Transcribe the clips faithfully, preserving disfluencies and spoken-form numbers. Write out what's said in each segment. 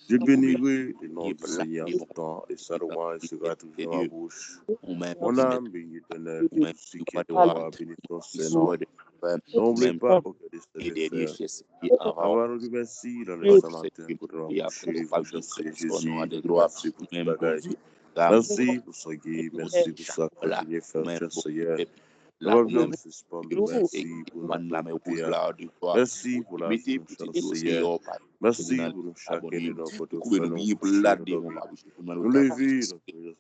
Je bénirai le nom du Seigneur tout temps, et sa louange sera toujours dans ma bouche. Mon âme bénit l'Éternel, et tout ce qui est en moi bénisse ton saint nom. N'oublie pas, au cœur de ce désert. Papa, nou di mèsi nan lè sa maten pou nou apwoche li, pou Jezi, nou mèsi pou tout bagay. Mèsi pou sa w gen, mèsi pou sa w kontinye fè, chè Seyè. Nou p ap janm sispann di mèsi pou nou kote a. Mèsi pou lavi nou, chè Seyè. Mèsi pou nou chak ede nou kote w fè nou kouche nou dòmi. Nou leve,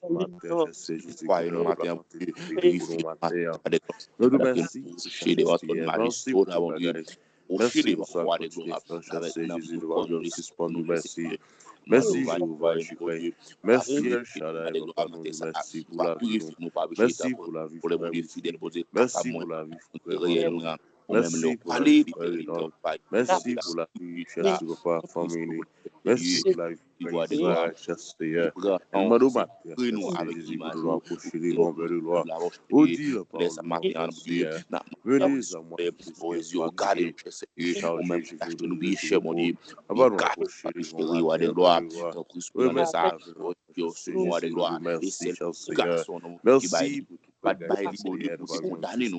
nou leve maten, chè Seyè, Jezi Kris, nou pa monte nou leve pou nou maten an. Nou di mèsi pou chè Seyè. Mèsi pou tout bagay. Mèsi pou sa w kontinye fè, chè Seyè Jezi, nou p ap janm sispann di mèsi. Mèsi Jewova Jire. Mèsi El Shaddai, papa, nou di mèsi pou lavi nou. Mèsi pou lavi frè Wilfrid. Mèsi pou lavi frè Ronald. Mèsi pou lavi frè Reynold. Mèsi pou lavi chè Seyè, papa, fanmi li. Mèsi pou lavi frè Israël, chè Seyè. Nou mande w maten an, chè Seyè Jezi, pou nou apwoche li, mon Père de gloire. Ou di nan pawòl ou, chè Seyè, venez à moi tous les qui êtes fatigués et chargés, je vous donnerai du repos. Papa, nou apwoche li, mon Père de gloire. Remèt sa avè nou, chè Seyè Jezi, nou di mèsi, chè Seyè. Mèsi pou tout bagay, chè Seyè, nou pa janm sispann di mèsi.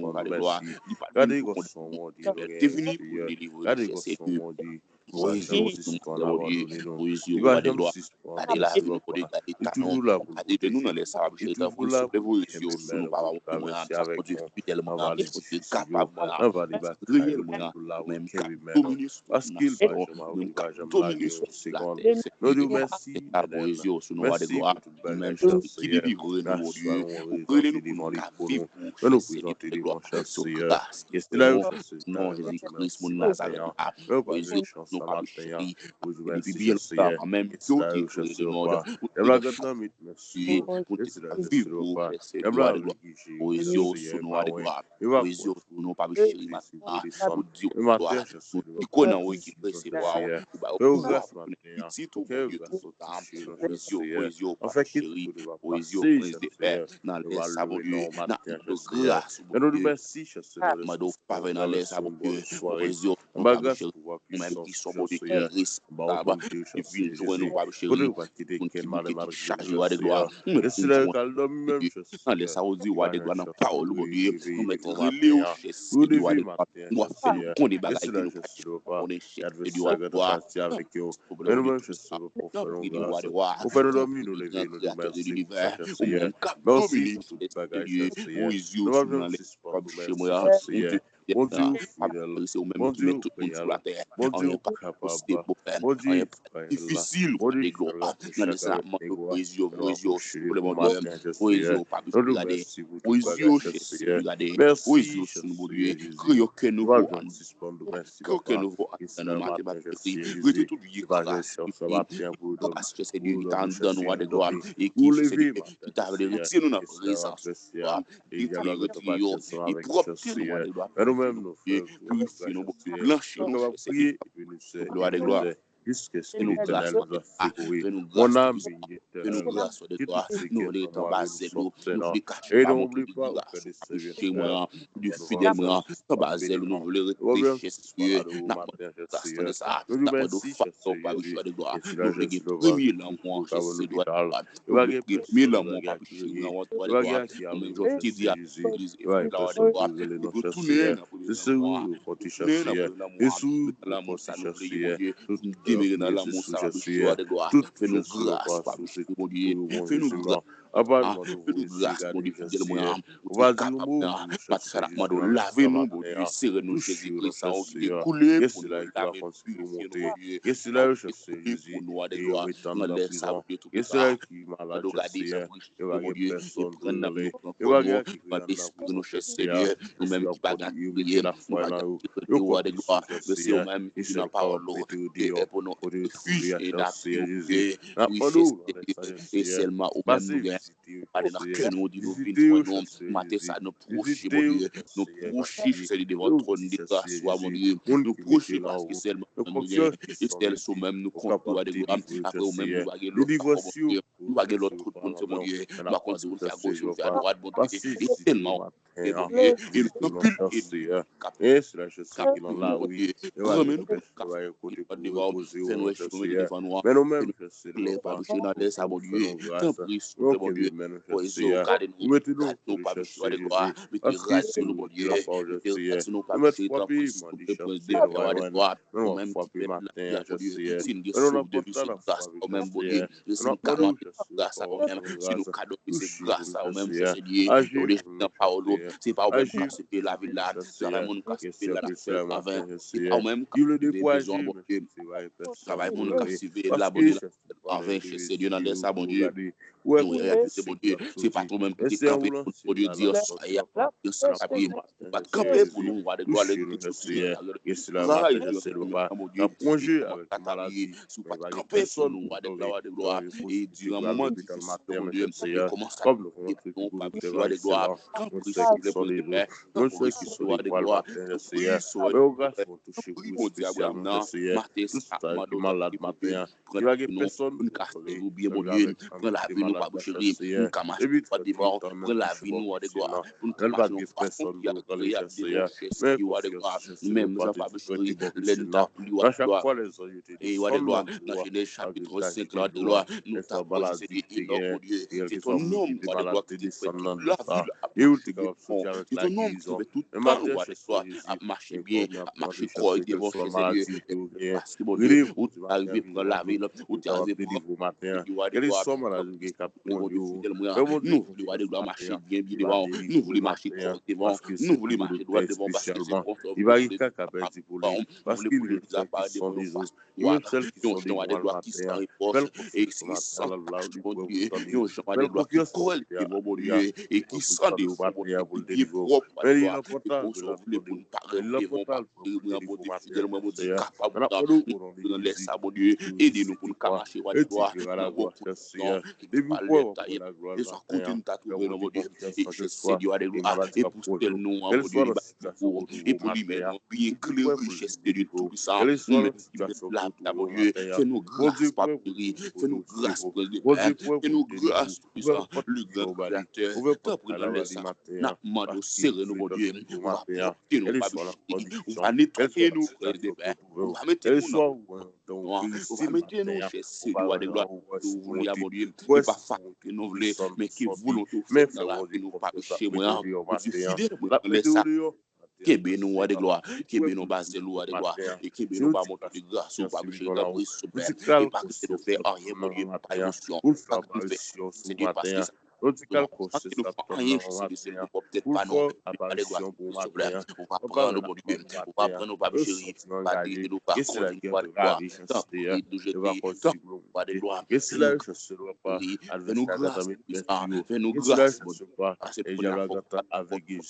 Gade kòman w di nou renmen, Seyè. Gade kòman w di nou pa janm sispann abandone nou. Li pa janm sispann lage nou, papa. Li toujou la pou nou pwoteje nou. Li toujou la pou nou kenbe men nou. Papa, mèsi avèk nou. Ann ale Bondye Seyè. Ann ale batay nou pou la ou kenbe men nou. Paske li pa janm abandone, li pa janm lage nou yon segonn. Nou di w mèsi, Etènèl. Mèsi pou tout bagay, chè Seyè. Gras pa nou, prezante devan li pou nou. Fè nou prezante devan w, chè Seyè. Yes, la yo, chè Seyè, nou di mèsi maten an. Fè nou pataje chans sa maten an. Pou di mèsi, chè Seyè. Yes, la yo, chè Seyè, papa. Dèm la gad nan mit, mèsi. Yes, la yo, chè Seyè, papa. Dèm la yo, chè Seyè, pa wè. Yo pa wè. Mèsi, Jezi, pou leson an. Maten an, chè Seyè, papa. Fè yo gras maten an. Fè yo gras sou tout sezon, chè Seyè. An fè ke tout kote w ap pase, chè Seyè. Nou adore non w maten an, chè Seyè. E nou di w mèsi, chè Seyè, nan leson sa, nan leson bòn sware. Anba gras pouvwa pwisans ou, chè Seyè. Anba otorite w, chè Seyè Jezi. Kote w pa kite kenn malè malgre nou, chè Seyè. E si lè yo t al dòmi menm, chè Seyè. Ou pa janm chans pou yo leve, leve maten an. Ou leve maten an, chè Seyè. E si lè, chè Seyè, papa, advèsè a gentan pati avèk yo. Men nou menm, chè Seyè, papa, ou fè nou gras. Ou fè nou dòmi, nou leve, nou di mèsi pou sa, chè Seyè. Mèsi pou tout bagay, chè Seyè. Nou p ap janm sispann di mèsi, chè Seyè. Bondye ou fidèl. Bondye ou real. Bondye ou kapab. Bondye ou pa enlas. Bondye ki fè lapli chak ane, negwa. Nou apwoche li pou maten an, chè Seyè. Nou di w mèsi pou tout bagay, chè Seyè. Mèsi, chè Seyè Jezi. Nou p ap janm sispann di w mèsi, papa. Yes, la maten an, chè Seyè Jezi. Ou pataje chans sa maten an pou nou dòmi. Ou dòmi, chè Seyè, nou dòmi. Ou leve maten an, chè Seyè. Yes, la maten an, chè Seyè. E djab la gentan pati ansanm avèk nou, chè Seyè. Men nou menm, nou frè, nou frè, chè Seyè. Nou kapab priye epi nou sè epi nou sè jiskaske Letènèl va sekouye. Mon âme bénit l'Éternel, que tout ce qui est en moi bénisse son saint nom. Et n'oublie pas, au cœur de ce désert, nou di w mèsi, chè Seyè. Nou di w mèsi, chè Seyè Jezi. E si la Jezi, nou pa gen pèsòn, nou pa gen pèsòn, nou pa gen pèsòn, nou pa gen pèsòn, chè Seyè Jezi. Nou pa gen pèsòn pou rele non, chè Seyè. Se sou ou nou konte, chè Seyè. Se sou ou nou konte, chè Seyè. Nou tout kè, nou mete sou, chè Seyè. Tout chè Seyè, pa sou, se tout pou nou, bon Jezi, non. Apa nou mande w voye Seyè gade, chè Seyè. Ou pa di yon mo pou nou, chè Seyè Jezi, nan lè sa maten an. Nou chire nou, chè Seyè. Gen sila yo ki pa konn si pou monte. Gen sila yo, chè Seyè Jezi, e yo ret anndan prizon. Gen sila yo ki malad, chè Seyè. Yo pa gen pèsòn pou yo rele. Yo pa gen a ki kriye anndan prizon, chè Seyè. Gen sila yo ki pa gen a ki priye, lafwa nan yo. Yo konn sou, chè Seyè. E sèl pawòl ou ki mete yo deyò, kote yo twouve a, chè Seyè Jezi. N ap mande w nan lè sa, chè Seyè. Pase ale nan kè nou, di nou vin jwenn nou. Maten sa, nou pwoche, Bondye. Nou pwoche, Seyè, devan twòn de gras ou a, Bondye. Nou pwoche paske sèlman ou menm, Bondye. E sèl sou menm nou konte, Wa de glwa. Apre ou menm, nou pa gen lòt papa, Bondye. Nou pa gen lòt tout moun, se Bondye. Nou pa konn si pou n fè agoch, si pou n fè adwat, Bondye. E sèlman ou, Bondye. E nou anpil e k ap, k ap nou, Bondye. Pran men nou pou nou ka fè devan ou, fè nou wè chemen ki devan nou an. Fè nou klè, pa bouche nan lè sa, Bondye. Tanpri, souple, Bondye. Voye zo, gade nou, gade nou, pa bouche, Wa de glwa. Mete rad sou nou, Bondye. Mete rad sou nou, pa bouche, tanpri, souple, Bondye, Wa de glwa. Ou menm ki mèt lavi a, Bondye. Si n gen souf de vi, se gras a ou menm, Bondye. Si n ka manje, se gras a ou menm. Si nou ka dòmi, se gras a ou menm, Seyè. Ou deja di nan pawòl ou, se pa ou menm k ap sepe lavil la, travay moun k ap sepe lavil la an ven. Se pa ou menm k ap simen bezwen, Bondye. Travay moun k ap simen lavil la an ven, Seyè, nan lè sa, Bondye. Nou reyalize, Bondye, se pa ou menm ki te kanpe pou nou, Bondye, di, swaye a, yo san papye. Ou pa t kanpe pou nou, Wa de glwa, lè nou te sou teren, travay nou an, Bondye. Se pa ta li ye, si ou pa t kanpe pou nou, Wa de glwa, Wa de glwa. E diran moman difisil yo, Bondye, e kòman sa te ye pou nou, pa bouche, Wa de glwa. Tanpri, souple, Bondye, Pè. Tanpri, souple, Wa de glwa. Tanpri, souple, Bondye Abraram nan, maten sa, mande w, Bondye. Pran lavi nou, pou n ka sèvi w byen, Bondye. Pran lavi nou, pa bouche, pou n ka mache dwat devan w. Pran lavi nou, Wa de glwa, pou n ka mache yon fason ki agreab devan w, Seyè, Wa de glwa. Menm jan, pa bouche, lè n t ap li, Wa de glwa, e Wa de glwa, nan Jenèz chapit senk la, Wa de glwa, nou t ap wè, Seyè, Enòk, Bondye. Se te yon nonm, Wa de glwa, ki te fè tout lavi l ap mache dwat devan w. Se te yon nonm ki fè tout tan l, Wa de glwa, ap mache byen, ap mache kòrèk devan w, Seyè. Paske, Bondye, ou te arive pran lavi l, ou te arive pran lavi, Wa de glwa. Bondye fidèl mwen an, nou vle, Wa de glwa, mache byen, byen devan w. Nou vle mache kòrèk devan w. Nou vle mache dwat devan w, paske se konsa w vle nou viv. Nou vle pou legliz la parèt devan nou fas yon jan, Wa de glwa, ki san repwòch e ki san tach, Bondye, yon jan, Wa de glwa, ki kòrèk devan w, Bondye, e ki san defo, Bondye, ki byen pwòp, Wa de glwa, e konsa w vle pou n parèt devan w, pa Bondye fidèl mwen, Bondye kapab nan, nan lè sa, Bondye, ede nou pou n ka mache, Wa de glwa, nan bon pwofesyon ki pa lè ta ye, e swa kote n ta twouve nou, Bondye, e Jezi, Wa de glwa, e pou sèl non an, Bondye, li ba nou pou, e pou li menm nou byen klere, Jezi, Bondye Toupisan, nou menm ki mèt lavi a, Bondye, fè nou gras, pa Bondye, fè nou gras, Bondye, fè nou gras, Toupisan, le gran Kreatè, tanpri nan lè sa, n ap mande w sere nou, Bondye, ou va pwòpte nou, pa bouche, ou va netwaye nou, frè de pè, ou va mete nou nan, ou va mete nou, Jezi, Wa de glwa, nou vle a, Bondye, e pa fason ke nou vle, men ke volonte w fèt nan lavi nou, pa bouche mwen an, Bondye fidèl mwen an, nan lè sa. Kenbe nou, Wa de glwa. Kenbe nou, ba zèl ou, Wa de glwa. E kenbe nou, ba manto de gras ou, pa bouche, tanpri, souple. E pa kite nou fè anyen, Bondye, pa emosyon. Pa kite nou fè anyen, Seyè, paske sa, nou pa fè anyen, Jezi, se nou pwòp tèt pa nou. Wa de glwa, souple. Ou va pran nou, Bondye. Ou va pran nou, pa bouche, pa dirije nou, pa kondui nou, Wa de glwa. Tanpri, nou jete, tanpri, Wa de glwa. Fè nou gras, Toupisan. Fè nou gras, Bondye. Paske kounye a fòk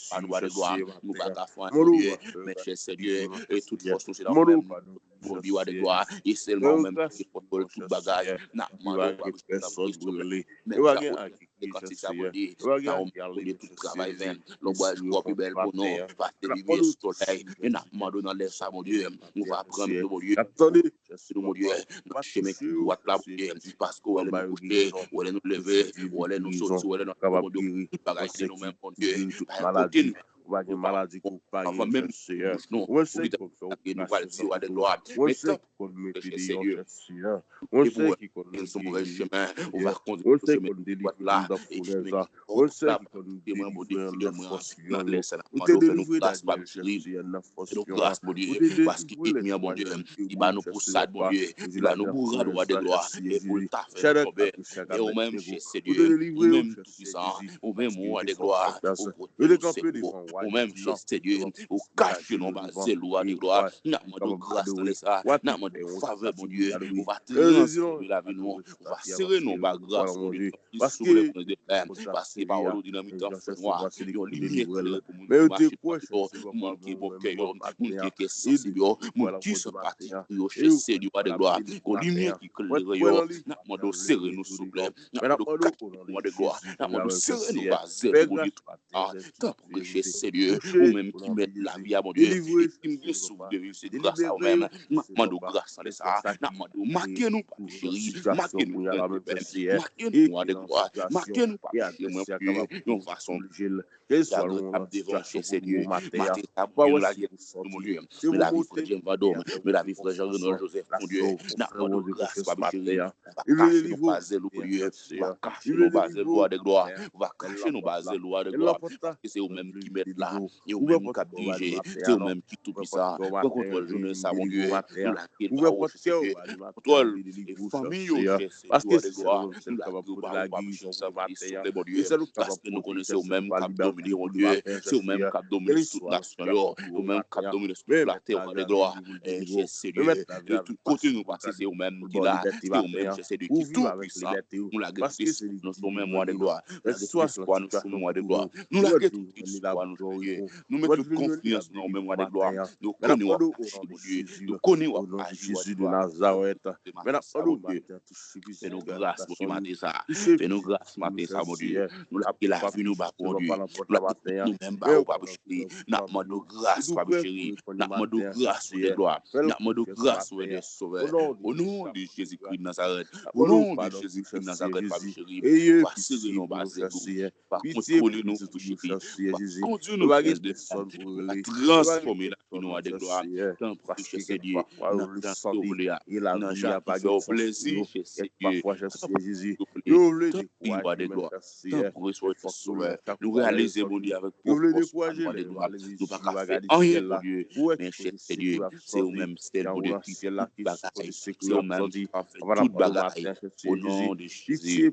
pa nou, Wa de glwa. Nou pa ka fè anyen, Bondye. Men chè Seyè, e tout fòs nou se nan ou menm. Bondye, Wa de glwa. E sèlman ou menm ki gen kontwòl tout bagay. N ap mande w, pa bouche, tanpri, souple. Menm jan ou te fè kantik sa, Bondye. Sa ou menm, Bondye, tout travay venn. Lonbraj kò pi bèl pou nou. Pase limyè solèy. E n ap mande w nan lè sa, Bondye. Ou va pran nou, Bondye. Jezi, nou, Bondye, nan chemen ki dwat la, Bondye, paske ou wè lè nou kouche, ou wè lè nou leve, ou wè lè nou soti, ou wè lè nou antre, Bondye, tout bagay se nou menm, Bondye. Pa gen kote nou, ou pa, anvan menm nou bouch nou, ou gentan ap gade nou, pral di, Wa de glwa. Men tanpri, chè Seyè, e pou wè, se yon vrè chemen, ou va kondui nou sou chemen dwat la, e chemen ki dwat la, Bondye mwen, Bondye fidèl mwen, nan lè sa n ap mande w fè nou gras, pa bouche, fè nou gras, Bondye, paske ènmi an, Bondye, li ba nou pousad, Bondye, li ba nou bourad, Wa de glwa, e pou l ta fè nou tonbe. Men ou menm, chè Seyè, ou menm Toupisan, ou menm, Wa de glwa, ou pwoteje nou, se ou ou menm, Jezi, Senyè, ou kache nou anba zèl ou a de glwa. N ap mande w gras nan lè sa a. N ap mande w favè, Bondye. Ou va transfòme lavi nou. Ou va sere nou anba gras, Bondye. Souple, Bondye, paske pawòl ou di nan mitan fènwa, yon limyè klere pou moun ki mache dwat yo, moun ki bon kè yo, moun ki gen kè sansib yo, moun ki san pati pou yo, chè Senyè a de glwa, yon limyè ki klere yo. N ap mande w sere nou, souple. N ap mande w kache nou a de glwa. N ap mande w sere nou anba zèl ou, Bondye. Ah, tanpri, chè Senyè, ou menm ki mèt lavi a, Bondye, e ki m gen souf de viv, se gras a ou menm. N ap mande w gras nan lè sa a. N ap mande w make nou, Papa cheri, make nou, Gran Pè, make nou a de glwa, make nou, Papa cheri, mwen, Bondye, yon fason ki agreab devan w, chè Senyè. Maten sa, Bondye, nou lage nou, Bondye. Men lavi frè Jim Vadon, men lavi frè Jean Renold Joseph, Bondye. N ap mande w gras, Papa cheri. Ou va kache nou anba zèl ou, Bondye. Ou va kache nou anba zèl ou a de glwa. Ou va kache nou anba zèl ou a de glwa. Paske se ou menm ki mèt la. E ou menm k ap dirije. Se ou menm ki toupisan. Pran kontwòl jounen sa, Bondye. Nou lage l ba ou, chè Senyè. Kontwòl e fanmi yo, chè Senyè, a de glwa. Nou lage yo ba ou, Papa cheri, souple, Bondye. Paske nou konnen se ou menm k ap domine, Bondye. Se ou menm k ap domine tout nasyon yo. Ou menm k ap domine sou tout latè, wa de glwa. E, chè Senyè, de tout kote nou pase, se ou menm ki la. Se ou menm, chè Senyè, ki toupisan. Nou lage tout espwa nou sou ou menm, wa de glwa. Nou lage tout espwa nou sou ou menm, wa de glwa. Nou lage tout espwa nou, Senyè. Nou met tout konfyans nan ou menm, wa de glwa. Nou konnen w ap aji, Bondye. Nou konnen w ap aji, wa de glwa. Fè nou gras, Bondye, maten sa. Fè nou gras maten sa, Bondye. Nou lage lavi nou ba ou, Bondye. Nou lage nou menm ba ou, Papa cheri. N ap mande w gras, Papa cheri. N ap mande w gras, ou de glwa. N ap mande w gras, ou de sovè. O non de Jezikri de Nazarèt. O non de Jezikri de Nazarèt, Papa cheri. Ou va sere nou anba zèl ou. Ou va kontwole nou, Papa cheri. Ou va kondui nou, Prens de Pè. Ou va transfòme lavi nou a de glwa. Tanpri, chè Senyè, nan jan ke w vle a, nan jan ki fè w plezi, chè Senyè. Tanpri, Bondye. Tanpri, wa de glwa. Tanpri, Sovè. Nou reyalize, Bondye, avèk pwòp fòs nou a de glwa, nou pa ka fè anyen, Bondye. Men, chè Senyè, se ou menm sèl, Bondye, ki fè tout bagay. Se ou menm ki ka fè tout bagay. O non de Jezi.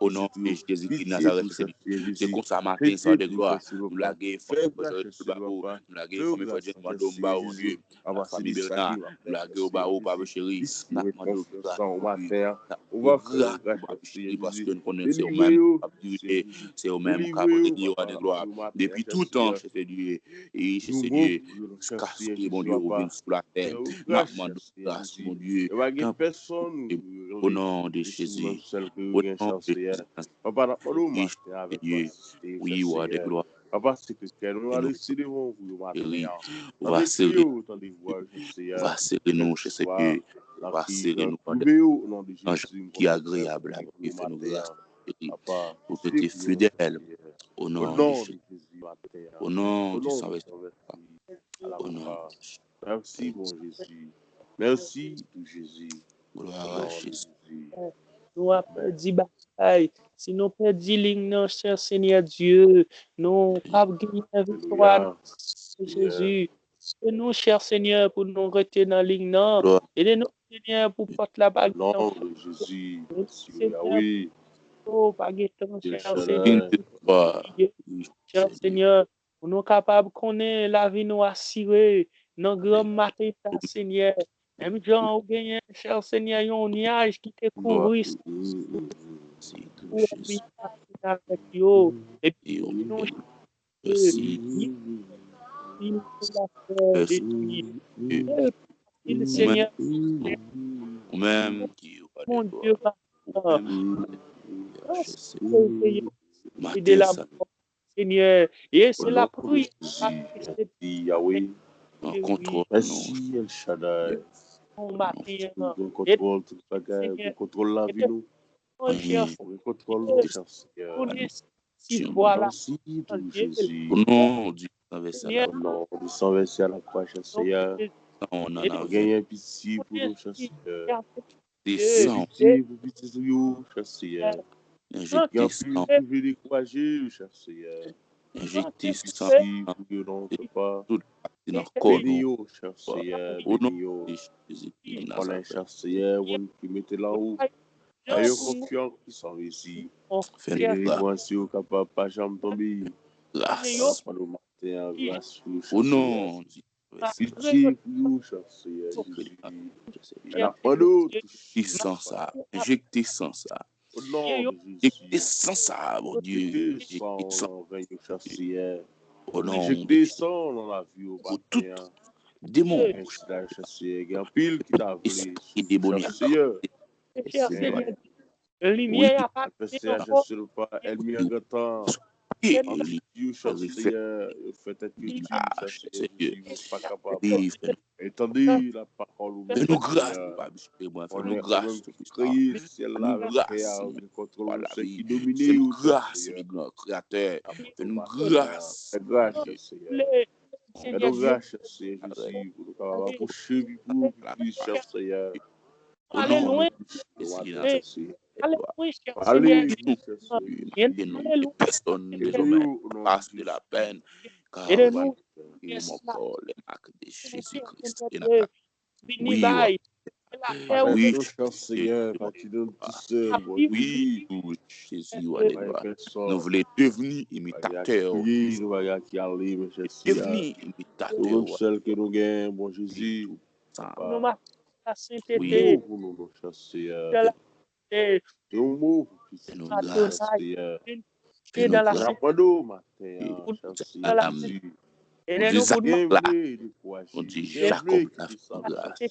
O non de Jezi ki Nazarèt, Senyè. Se konsa maten sa, de glwa. Nou lage fanmi frè Jean Renold ba ou, Bondye. Fanmi Bernard, nou lage yo ba ou, Papa cheri. N ap mande w gras pou yo. N ap mande w gras pou yo, Papa cheri, paske n konnen se ou menm k ap dirije, se ou menm k ap reye, wa de glwa. Depi tout tan, chè Senyè. E chè Senyè, jiskaske, Bondye, ou vin sou latè. N ap mande w gras, Bondye. Tanpri, o non de Jezi. O non de Jezi. Wi, Senyè. Wi, wa de glwa. Papa, se ke kè nou resi devan ou pou yo maten an. Ou va sere nou, chè Senyè. Ou va sere nou, chè Senyè. Ou va sere nou nan jan ki agreyab la, Bondye, fè nou gras, Senyè. Ou rete fidèl. O non de Jezi. O non de Jezi. O non de Jezi. Mèsi, bon Jezi. Mèsi pou Jezi. Glwa a Jezi. Nou ap pèdi batay. Si nou pèdi liy nan, chè Senyè Dye, nou p ap genyen viktwa nan Jezi. Ede nou, chè Senyè, pou nou rete nan liy nan. Ede nou, Senyè, pou pòt la pa gentan fèmen. Senyè, pou pa gentan, chè Senyè. Chè Senyè, pou nou kapab konnen lavi nou asire nan granm maten sa, Senyè. Menm jan ou genyen, chè Senyè, yon nyaj ki te kouvri pou w vin pase avèk yo. Epi nou Senyè, ou menm ki Bondye, Senyè, e se lapriyè, Pran kontwòl nou. Pran kontwòl tout bagay, pran kontwòl lavi nou. Pran kontwòl nou, chè Senyè. Mèsi pou Jezi. O non di san vèsè a la kwa, chè Senyè. Genyen pitye pou nou, chè Senyè. Pitye pou pitit ou yo, chè Senyè. Gen anpil ki vle dekouraje yo, chè Senyè. Gen anpil ki vle yo non, papa. Beni yo, chè Senyè, beni yo. Konnen, chè Senyè, ou konn ki mete la ou. Fè yo konfyans ki san mezi. Delivrans yo kapab pa janm tonbe. Gras. maten an, gras pou yo, chè Seyè. O non di Piti pou yo, chè Seyè Jezi. E n ap mande w touche san sa, enjekte san sa. O non de Jezi. Enjekte san sa, Bondye. Enjekte san nan venn yo, chè Seyè. O non de Jezi. Enjekte san nan lavi yo maten an. Demon. Mèsi la, chè Seyè. Gen anpil ki ta vle sou, chè Seyè. Limyè a pa advèsè a, chè Seyè, pa ènmi an gentan ap di yo, chè Seyè, yo fè tèt yo di, chè Seyè Jezi, yo pa kapab. E tande lapawòl ou menm, Seyè. Konnen ou menm ki kreye syèl la avèk tè a, ou gen kontwòl sèl ki domine yo, chè Seyè. Fè nou gras, chè Seyè. Fè nou gras, chè Seyè Jezi, pou nou kapab apwoche pi pre ou pi plis, chè Seyè. Alelouya. Alelouya, Senyè. Alelouya. Pèsonn bezwen pase de la pèn, kar ou va nou montre mon corps les marques de Jésus-Christ. Vini bay. Wi, chè Seyè, pati de nou ti sè, wi, Jezi, nou vle devni imitatè. Nou pa gen ki ale, men chè Seyè. Devni imitatè. Ou menm sèl ke nou gen, bon Jezi. Nou mache nan lasentete. Wi, pou nou, non, chè Seyè. Te yon mo pou pitit nou, Seyè. Fè nou gras. N ap mande w maten an, chè Seyè Jezi. Byenvle dekouraje. Byenvle kite sa pase.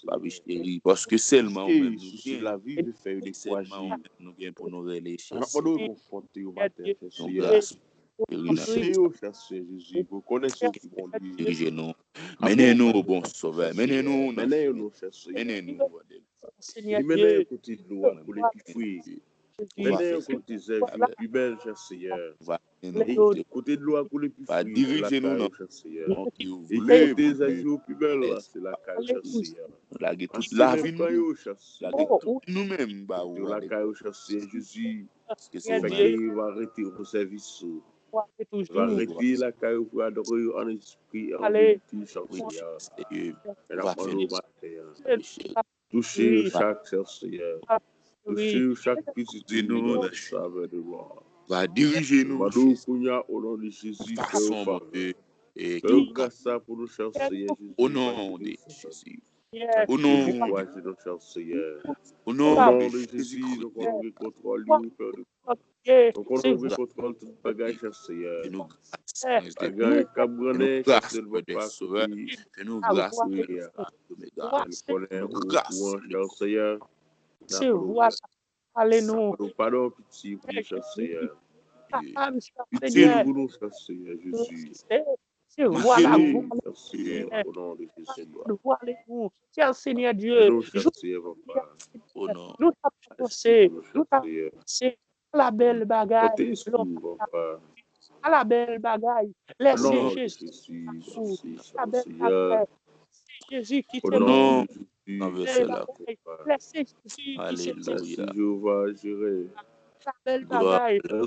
Paske sèlman ou menm nou gen. Sèlman ou menm nou gen pou nou rele, chè Seyè. N ap mande w rekonfòte yo maten an, chè Seyè. Pouse yo, chè Seyè Jezi, pou yo konnen se ou ki Bondye. Dirije nou. Mennen nou, bon Sovè. Mennen nou nan chemen. Mennen nou, Bondye. Li mennen yo kote dlo a koule pi fre. Mennen yo kote zèb yo pi bèl, chè Seyè. Kote dlo a koule pi fre, se lakay ou, chè Seyè. E kote zèb yo pi bèl la, se lakay ou, chè Seyè. Lage tout lavi nou, lage tout nou menm ba ou, lakay ou, chè Seyè Jezi. Paske se ou menm ki va rete o sèvis ou. Va rete lakay ou pou adore yo an espri, an verite, chè Seyè. N ap mande w maten an. Touche yo chak, chè Seyè. Touche yo chak pitit ou yo nan savè de glwa. Va dirije nou, Jezi. Mande w kounye a, o non de Jezi, fè yo favè. Fè yo gras sa pou nou, chè Seyè Jezi. O non de Jezi. O non de Jezi. O non de Jezi, nou konnen w gen kontwòl yo, fè yo Nou konnen ou gen kontwòl tout bagay, chè Seyè. Bagay k ap grannen, chè Seyè, nou pa kouri. Fè nou gras, Omega. Nou konnen ou gran, chè Seyè. Se vwa sa pale nou. Padon, pitye pou nou, chè Seyè. Pitye pou nou, chè Seyè Jezi. Se vwa la, chè Seyè, o non de Jezi. Vwa nou, chè Senyè Dye. Nou, chè Seyè, papa. Nou t ap avanse, nou t ap avanse. Ala bèl bagay, ala bèl bagay, lè se Jezi ki te sou, ala bèl bagay, se Jezi ki te mouri. Bèl bagay, lè se Jezi ki te sou, ala bèl bagay, lè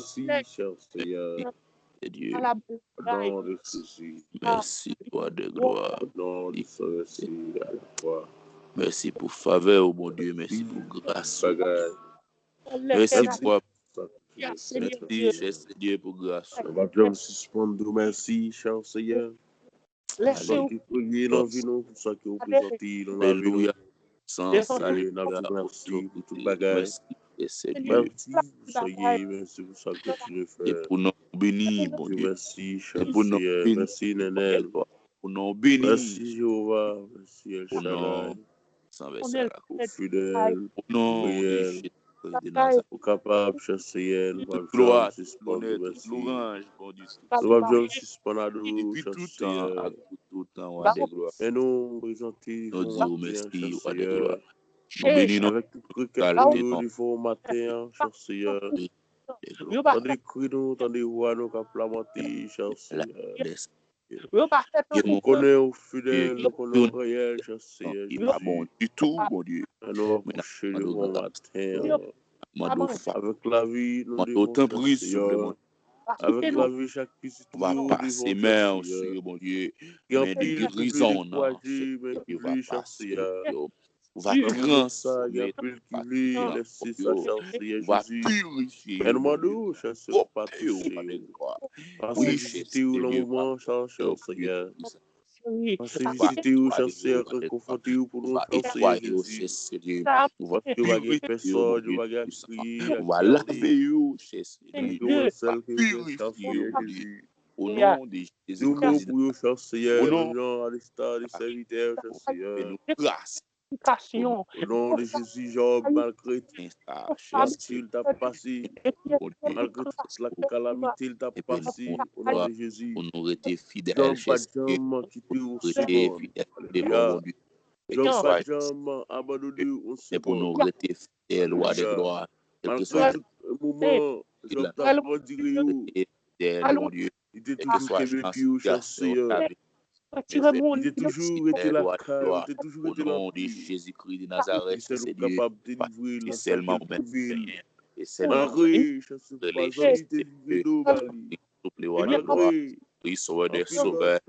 ala bèl bagay. Mèsi, Wa de glwa. Mèsi pou favè ou, Bondye. Mèsi pou gras ou. Mèsi pou Mèsi, chè Senyè, pou gras ou. Nou p ap janm sispann di w mèsi, chè Senyè. Pou sa ke w fè nan vi nou, pou sa ke w prezante nan lavi nou. Alelouya. N ap di w mèsi pou tout bagay. Mèsi pou sa w ye, mèsi pou sa w kontinye fè. Se pou non w beni, Bondye. Mèsi, chè Senyè. Mèsi, Nènèl. Pou non w beni. Mèsi, Jewova. Mèsi, El Shaddai. Ou fidèl, ou reyèl, ou kapab, chè Senyè, nou p ap janm sispann di w mèsi. Nou p ap janm sispann adore w, chè Senyè. Men nou prezante w maten an, chè Senyè, avèk tout rekèt nou yo devan w maten an, chè Senyè. Tande kri nou, tande vwa nou k ap lamante, chè Senyè. Ou konnen ou fidèl, ou konnen ou reyèl, chè Senyè Jezi. Men nou apwoche devan w maten an. Avèk lavi nou devan w, chè Senyè. Avèk lavi chak pitit nou yo devan w, chè Senyè. Gen anpil ki vle dekouraje, men koute, chè Senyè. Ou va transfòme yo, ou va transfòme yo, ou va pirifye yo, Bondye. Pwòpte yo, Bondye glwa. Wi, Senyè Dye, Papa, Senyè Dye, Senyè. Pase vizite yo, Senyè, konfwonte yo pou non, Senyè Jezi. Ou va netwaye yo, Senyè Dye, Bondye pwisan. Ou va lave yo, Senyè Dye, Bondye, ou va pirifye yo, Bondye. O non de Jezi Kris de Nazarèt, Senyè, o non de Jezi, fè nou gras. O non de Jezi, Jòb, malgre tout sa, Jezi, l t ap pase, malgre tout la kalamite l t ap pase, o non de Jezi, pou nou rete fidèl, Jezi, pou nou rete fidèl, fidèl, Bondye. Kèlkeswa Jezi, se pou nou rete fidèl, Wa de glwa. Kèlkeswa moman, Jòb t ap andire yo, fidèl, Bondye. Li te toujou kenbe pye yo, Senyè. Li te toujou rete lakay ou, li te toujou rete lakay ou. O non de Jezi Kris de Nazarèt, Senyè, se sèlman ou menm ki genyen. Se sèlman ou menm ki genyen. Malgre, Senyè, pa zanmi te vire do ba li. Souple, Wa de glwa. Wi, Sovè dè sovè.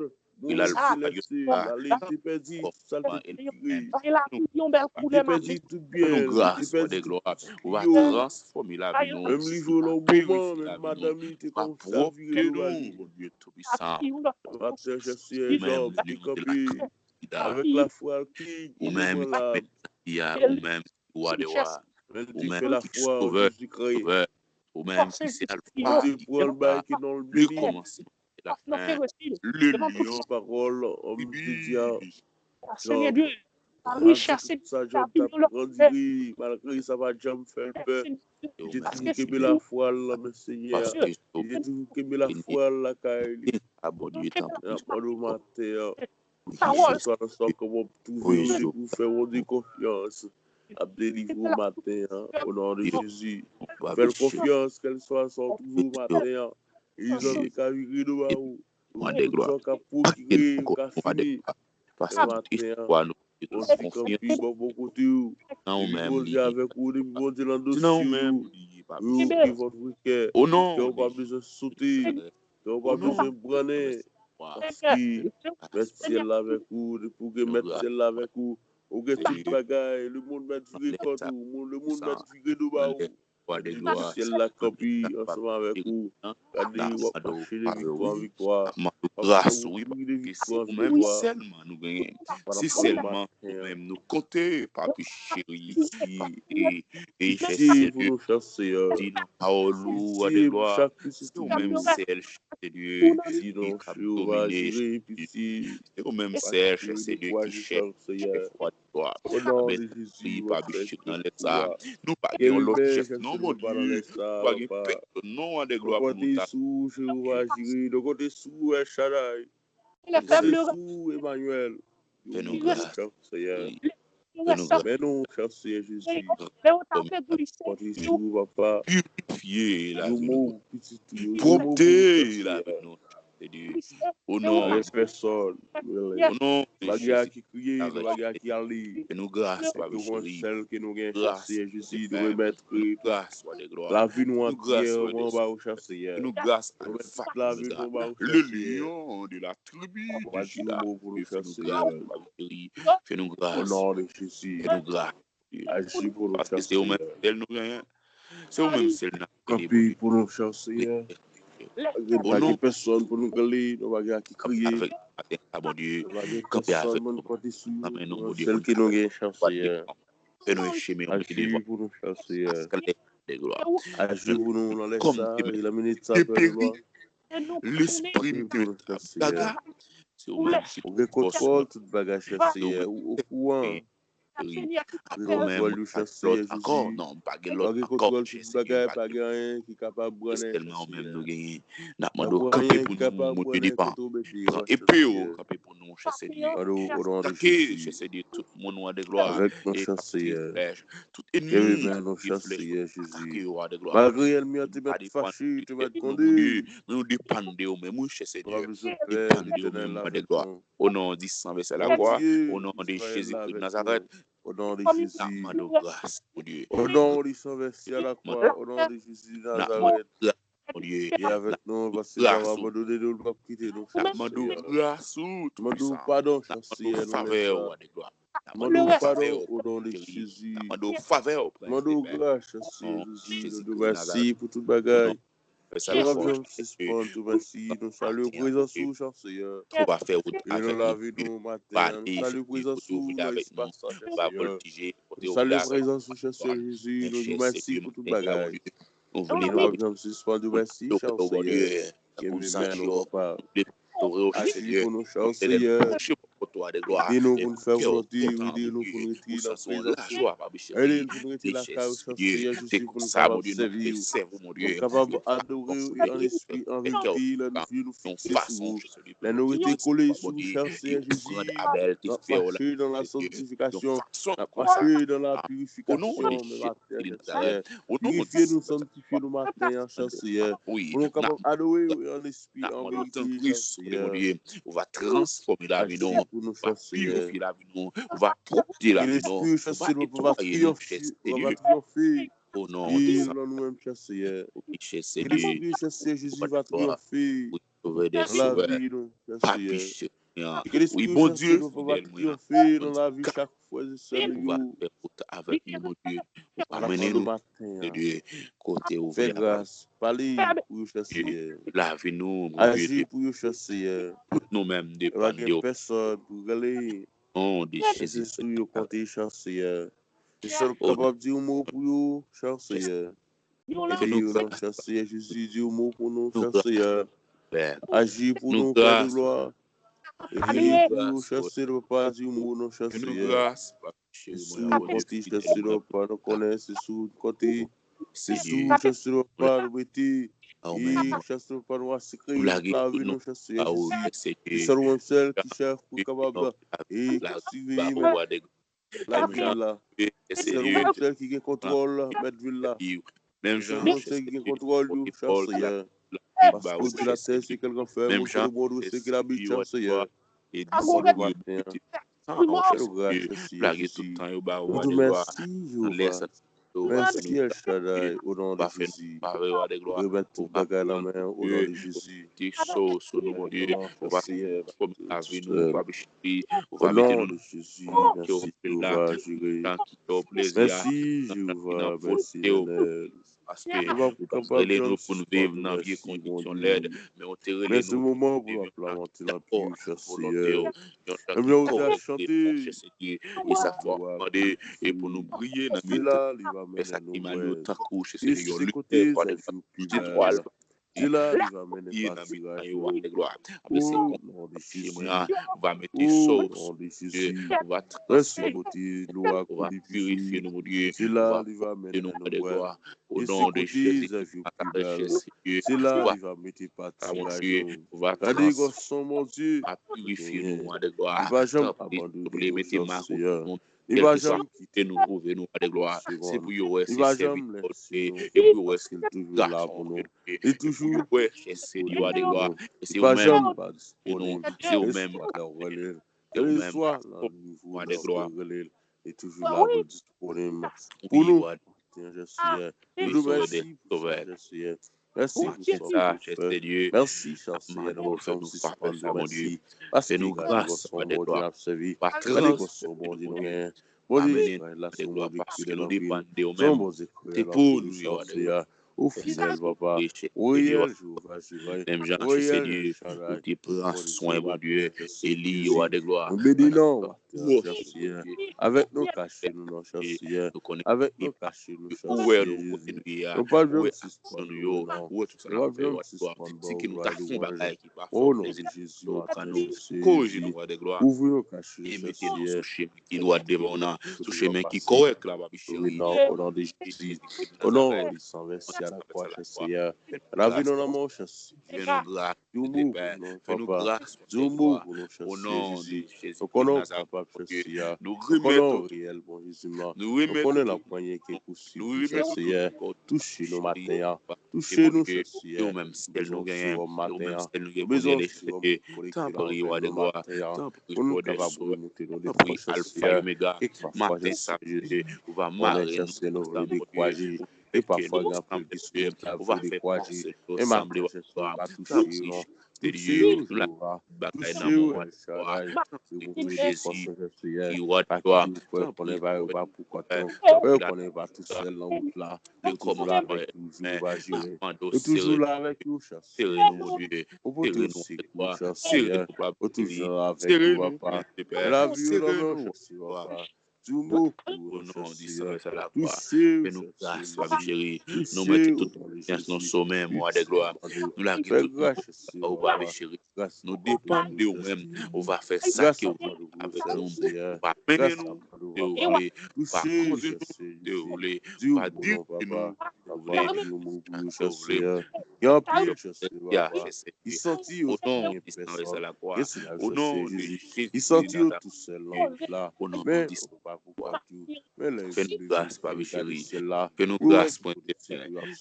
Wi, l al pa yo la. Li te pèdi tout sa l te vire. Li te pèdi tout byen l, li te pèdi tout kyo l. Ou va transfòme lavi nou. Menm li jwe nan moman, menm madanm li te kòmanse ap vire do ba li. Bondye Toupisan. Maten, Senyè, Jòb te kanpe avèk lafwa l ki inebranlab. Ou menm, Wa de wa. Ou menm ki Sovè, Sovè. Ou menm ki se Alfa, ki Omega, le kòmansman e la fen, le lyon. Pawòl, Jòb, malgre tout sa Jòb t ap andire, malgre sa pa t janm fè l pè, li te toujou kenbe lafwa l nan men Senyè a. Li te toujou kenbe lafwa l lakay li. N ap mande w maten an, kèlkeswa nan sa w kapab twouve w, se pou w fè Bondye konfyans. Ap delivre w maten an, o non de Jezi. Fè l konfyans, kèlkeswa sa w twouve w maten an. Li janm ka vire do ba ou. Ou menm sa w ka pwokire, ou ka fini. Maten an, Bondye kanpe bò bò kote w. Depi Bondye avèk ou, depi Bondye nan dosye w, ou gen vòt vrè kè. Kè w pa bezwen sote. Kè w pa bezwen brannen. Paske Mèt syèl la avèk ou, depi w gen Mèt syèl la avèk ou, ou gen tout bagay. Lemonn mèt vire kont ou, lemonn mèt vire do ba ou. Depi syèl la kanpe ansanm avèk ou, gade w ap mache de viktwa an viktwa. W ap kouri de viktwa an viktwa. Se sèlman ou menm nou konte, Papi cheri, e, e Jezi, di nan pawòl ou, Wa de glwa, se ou menm sèl, Senyè, ki ka domine, Jezi. Se ou menm sèl, Senyè, ki chèf, chèf, Wa de glwa. Mèsi, Papi cheri, nan lè sa a. Nou pa gen yon lòt chèf, non, Bondye. Nou pa gen pèsonn, non, Wa de glwa, pou nou ta. Nou konte sou ou, Jewova Jire. Nou konte sou ou, El Shaddai. Fè nou gras. Fè nou gras. Fè nou gras. Fè nou gras, Senyè Jezi. Konte sou ou, papa. Pirifye lavi nou. Pwòpte lavi nou, Senyè. O non de Jezi. O non de Jezi. Fè nou gras, Papa cheri. Gras, Senyè. Fè nou gras, Wa de glwa. Fè nou gras, Senyè. Fè nou gras, Alfa Omega, le lion de la tribu de Juda. Fè nou gras, Papa cheri. Fè nou gras. Fè nou gras. Paske se ou menm sèl nou genyen. Se ou menm sèl n ap rele, Bondye. Kanpe pou nou, Senyè. Pa gen pèsonn pou nou rele, nou pa gen a ki kriye. Kanpe avèk nou maten an, Bondye. Kanpe avèk nou. Nan men nou, Bondye, pou nou gade devan. Fè nou yon chemen, Bondye, devan. Aji pou nou, Senyè. Aji pou nou nan lè sa a, e nan minit sa a, Pè glwa. Lespri m te gaga. Se ou menm ki pran kontwòl tout bagay, chè Senyè. Ou okouran. Ou gen kontwòl yo, chè Senyè Jezi. Ou gen kontwòl tout bagay, pa gen anyen ki kapab brannen, chè Senyè. N ap mande w kanpe pou nou, Bondye, devan. Pran epe w, kanpe pou nou, chè Senyè. Atake, chè Senyè, tout moun, Wa de glwa. Avèk nou, chè Senyè. Tout ènmi ki gen flèch, atake yo, Wa de glwa. Malgre ènmi an te mèt fache, te mèt konnen, men nou depann de ou menm, wi, chè Senyè. Depann de ou menm, Wa de glwa. O non di san vèsè lakwa, o non de Jezi Kris de Nazarèt. O non de Jezi. N ap mande w gras, Bondye. O non di san vèsè lakwa, o non de Jezi de Nazarèt. Bondye. E avèk nou, paske w pa abandone nou, w p ap kite nou. N ap mande w gras ou, Toupisan. N ap mande w padon, chè Senyè, nan lè sa a. Mande w padon o non de Jezi. Mande w favè, Prens de Pè. Mande w gras, Jezi, nou di w mèsi pou tout bagay. Nou p ap janm sispann di w mèsi. Nou salye prezans ou, Chè Seyè. Ou va fè wout avèk nou, Bondye. Nou salye prezans ou nan espas sa, Chè Seyè. Nou salye prezans ou, Chè Seyè Jezi. Nou di w mèsi pou tout bagay. Nou vle nou p ap janm sispann di w mèsi, Chè Seyè. Kenbe men nou, Papa. Aji pou nou, Chè Seyè. Ede nou pou nou fè volonte w, ede nou pou nou rete nan prezans ou. Ede nou pou nou rete lakay ou, Chè Seyè Jezi, pou nou kapab sèvi w, pou nou kapab adore w e an lespri, an verite, lè nou je nou fikse sou ou. Lè nou rete kole sou ou, Chè Seyè Jezi, n ap mache nan la sanktifikasyon, n ap mache nan la pirifikasyon, men maten, Chè Seyè. Pirifye nou, sanktifye nou maten an, Chè Seyè. Pou nou kapab adore w e an lespri, an verite, Chè Seyè. Ou va transfòme lavi nou, ou va pirifye lavi nou, ou va pwòpte lavi nou, ou va netwaye nou, Chè Seyè. O non de San Viv nan nou menm, Chè Seyè. Wi, Chè Seyè. Ke Lespri Sen Jezi va triyonfe nan lavi nou, Chè Seyè. Ke Lespri Sen Jezi va triyonfe nan lavi chak frè e sè nou yo. Ou va fè wout avèk nou, Bondye. Ou va mennen nou, Bondye, kote ou vle. Fè gras, pale pou yo, Chè Seyè. Lavi nou, Bondye. Aji pou yo, Chè Seyè. Tout nou menm depann de ou. Pa gen pèsòn pou rele. Non de Jezi. Se sou yo konte, Chè Seyè. Se sèl kapab di yon mo pou yo, Chè Seyè. Ede yo non, Chè Seyè Jezi, di yon mo pou nou, Chè Seyè. Aji pou nou, Pè de glwa. Ede yo pou yo, Chè Seyè, Papa, di yon mo non, Chè Seyè. Se sou yo konte, Chè Seyè, Papa, nou konnen se sou yo konte. Se sou ou, Chè Seyè, Papa, nou mete. E Chè Seyè, Papa, nou asekre lavi nou, Chè Seyè Jezi. Se sèl ou menm sèl ki chèf pou kapab e siveye menm lavi la. Se sèl ou menm sèl ki gen kontwòl mèt vil la. Se sèl ou menm sèl ki gen kontwòl yo, Chè Seyè. Paske w di latè se kèk anfè, monn se le mond, se ki labit, Chè Seyè. Sa nou maten an. Fè nou gras, Chè Seyè Jezi. Nou di w mèsi, Jewova. Mèsi, El Shaddai, o non de Jezi. Remèt tout bagay nan men w, o non de Jezi. Ou va transfòme lavi nou, ou va mete nou nan kondisyon ki fè w plezi a, nan volonte w. Paske ou pa t rele nou pou n viv nan vye kondisyon lèd, men ou te rele nou pou n viv yon lavi dakò ak volonte w, yon lavi kòrèk devan w, Chè Seyè. E sa fè w ap mande e pou nou briye nan mitan fè sa ki mal yo, tankou, Chè Seyè, yon liten, pa egzanp, yon etwal. Ki la li va mennen patiraj yo. O non de Jezi. Ou va mete sò, Bondye, ou va transfòme, ou va pirifye nou, Bondye. Ki la li va mennen nou, Pè. E se kote zèv yo pi bèl. Se la li va mete patiraj yo. Gade gason Bondye. Li pa janm abandone nou, Seyè. Li pa janm kite nou, Seyè. Li pa janm lèse nou, paske l toujou la pou nou. Li toujou disponib pou nou. Li pa janm pa disponib. Kèlkeswa nan nivo lòske w rele l, li toujou la pou l disponib pou nou. Seyè Jezi, nou di w mèsi pou sa, Seyè. Mèsi pou sa w fè. Mèsi, Chè Seyè, nou pa janm sispann di w mèsi. Paske gade gason Bondye n ap sèvi. Gade gason Bondye nou genyen. Bondye, la se yon Bondye ki fidèl anpil. Se yon Bondye ki reyèl anpil, Chè Seyè. Ou fidèl, Papa. Ou reyèl, Jewova Jire. Ou reyèl, El Shaddai. Ou te pran swen, Bondye. Eli, wa de glwa. Nou beni non, Pè Seyè. Avèk nou kache nou non, Chè Seyè. Avèk nou kache nou, Chè Seyè Jezi. Nou pa janm sispann louwe non. Nou pa janm sispann ba w glwa, louwanj. O non de Jezi, maten, Chè Seyè Jezi. Ouvri nou kache nou, Chè Seyè. Ki dwat devan w nan, sou chemen ki kòrèk la, papi cheri. O non de Jezi. O non de San Vèsye a la kwa, Chè Seyè. Lavi nou nan men w, Chè Seyè. Fè nou gras, Pè. Fè nou gras, Papa. Di yon mo pou nou, Chè Seyè Jezi. Nou konnen w kapab, Chè Seyè. Nou konnen w reyèl, bon Jezi m nan. Nou konnen l ap manyen ke posib, Chè Seyè. Touche nou maten an. Touche nou, Chè Seyè. Nou bezwen yon sewòm maten an. Nou bezwen yon sewòm pou konekte nan avè nou maten an. Pou nou kapab remonte nou defo, Chè Seyè. Kèlkeswa, Chè Seyè Jezi. Konnen, Chè Seyè, nou vle dekouraje. E pafwa gen anpil ki sou wout la vre dekouraje. Men maten Jezi, pa touche yo non. Touche yo Jewova. Touche yo El Shaddai. Yo pou touche fòs yo Senyè. Pa kite yo fè yo konnen pa yo pa pou kont yo. Fè yo konnen yo pa tousèl nan wout la. Yo toujou la avèk yo Jewova Jire. Yo toujou la avèk yo Jezi. Ou pote yo sekou Jezi. Ou toujou la avèk yo papa. Lavi yo nan men w Jezi papa. Di yon mo pou yo Jezi. Touche yo Jezi. Touche yo Jezi. Fè gras Jezi papa. Nou depann de ou menm. Ou va fè sa ke ou vle avèk nou. Ou va mennen nou kote ou vle. Ou va kondui nou kote ou vle. Ou va dirije nou kote ou vle. Gen anpil Jezi papa. Ki santi yo pa gen pèsòn. Gen sila Jezi. Ki santi yo tousèl nan wout la. Men ou pa pou kont yo. Men lè yo souleve yo gade syèl la. Fè nou gras Pwentè.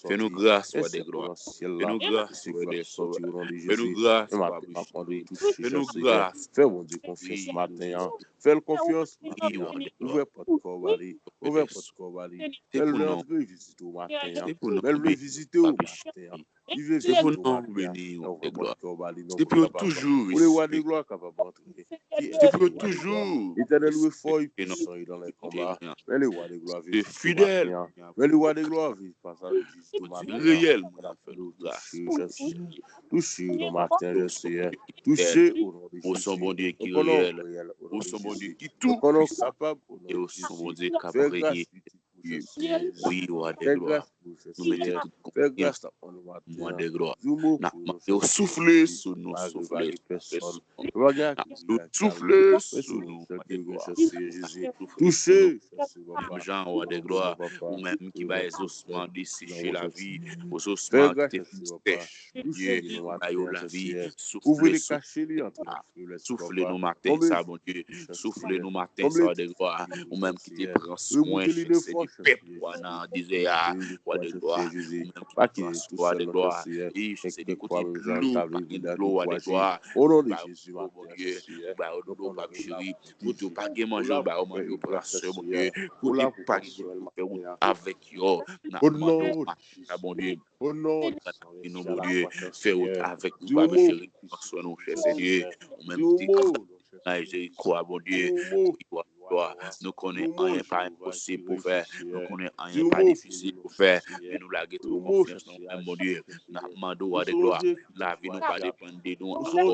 Fè nou gras Wa dè glwa. Fè nou gras Wa dè glwa. Fè nou gras Papa Cheri. Fè nou gras. Fè Bondye konfyans maten an. Fè l konfyans maten an. Ouvè pòt kò w ba li. Ouvè pòt kò w ba li. Fè l vle antre vizite w maten an. Fè l vle vizite w maten an. Li vle vizite w maten an. Ouvè pòt kò w ba li non papa. Pou le Wa dè glwa kapab antre. Ki ènmi Wa dè glwa. Letènèl refò e pwisan e nan lè konba. Men le Wa dè glwa vin vizite w maten an. Men le Wa dè glwa vin pase vizite w maten an. Touche yo Jezi. Touche yo nan maten an Jezi. Touche o non de Jezi. Ou se yon Bondye ki reyèl. Ou se yon Bondye ki tou. Ou se yon Bondye k ap renye. Wi Wa dè glwa. Nou mete tout konfyans nan Wa dè glwa. N ap mande w soufle sou nou, soufle sou nou. N ap mande w soufle sou nou Wa dè glwa. Touche Menm jan Wa dè glwa, ou menm ki bay zosman deseche lavi, ou zosman ki te fin sèch, Bondye, bay yo lavi, soufle sou nou. Soufle nou maten sa Bondye. Soufle nou maten sa Wa dè glwa. Ou menm ki te pran swen Senyè pèp ou a nan dezè a Wa dè glwa. Ou menm ki pran swen Wa dè glwa. E Senyè kote dlo pa gen dlo Wa dè glwa. Ou ba yo dlo Bondye. Ou ba yo dlo Papa Cheri. Kote yo pa gen manje ou ba yo manje. Ou pran swen Bondye. Kote pa gen kote pou fè wout avèk yo. N ap mande w maten sa Bondye. Ou nan nou Bondye, fè wout avèk nou Papa Cheri, pran swen nou chè Senyè. Ou menm ki te kapab nan Jeriko a Bondye, Jeriko a glwa. Nou konnen anyen pa enposib pou fè, nou konnen anyen pa difisil pou fè, men nou lage tout konfyans nan ou menm Bondye. N ap mande w Wa dè glwa, lavi nou pa depann de nou ankò,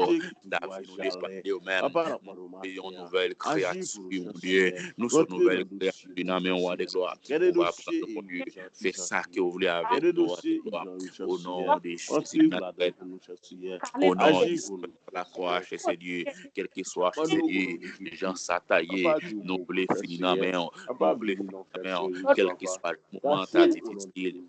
lavi nou depann de ou menm. Nou se yon nouvèl kreyati Bondye, nou se yon nouvèl kreyati nan men w Wa dè glwa. Ou va pran nou Bondye, fè sa ke w vle avèk nou Wa dè glwa. O non de Jezi Nazarèt. O non de Jezi lakwa chè Senyè, kèlkeswa chè Senyè, jan sa ta ye, nou vle fini nan men w, nou vle fini nan men w, kèlkeswa moman ta difisil.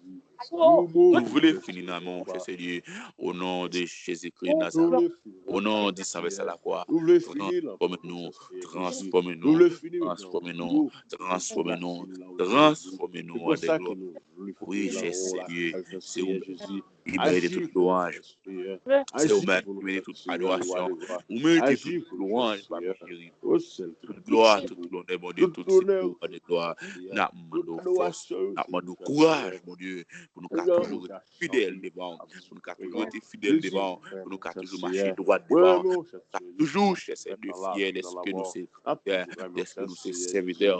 Nou vle fini nan men w chè Senyè, o non de Jezi Kris Nazarèt. O non de San Vèsè lakwa, transfòme nou, transfòme nou, transfòme nou, transfòme nou, transfòme nou Wa dè glwa. Wi chè Senyè, se ou menm ki merite tout lwanj. Se ou menm ki merite tout adorasyon. Ou merite tout lwanj Papa Cheri. Tout glwa, tout lonè Bondye, tout se pou ou Wa dè glwa. N ap mande w fòs, n ap mande w kouraj Bondye, pou nou ka toujou rete fidèl devan w, pou nou ka toujou rete fidèl devan w, pou nou ka toujou mache dwat devan w, pou nou ka toujou chè Senyè fyè dèske nou se frè, dèske nou se sèvitè,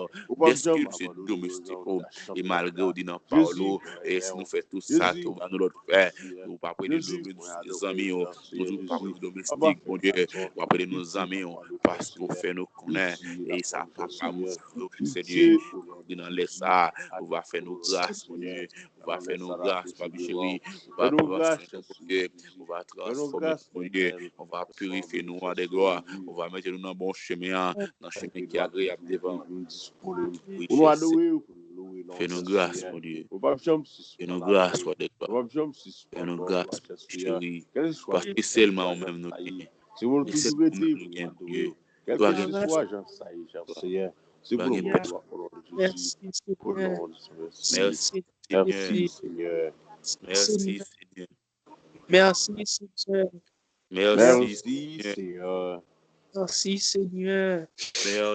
dèske nou se domestik ou. E malgre w di nan pawòl ou, e si nou fè tout sa ke w ba nou lòd fè, ou p ap rele nou zanmi w, nou di w p ap rele domestik Bondye, w ap rele nou zanmi w, paske w fè nou konnen, e sa papa m ou Senyè, ou di nan lè sa, ou va fè nou gras Bondye, ou va fè nou gras Papa Cheri, ou va pran swen nou Bondye, ou va transfòme nou Bondye, ou va pirifye nou Wa dè glwa, ou va mete nou nan bon chemen an, nan chemen ki agreyab devan ou. Wi chè Senyè, fè nou gras Bondye, fè nou gras Wa dè glwa, fè nou gras Papa Cheri, paske sèlman ou menm nou genyen, e sèlman ou menm nou genyen Bondye. Glwa gen pou Senyè. Glwa gen pou Senyè. Mèsi Senyè. Mèsi Senyè. Mèsi Senyè. Mèsi Senyè. Mèsi Senyè. Mèsi Senyè. Mèsi Senyè.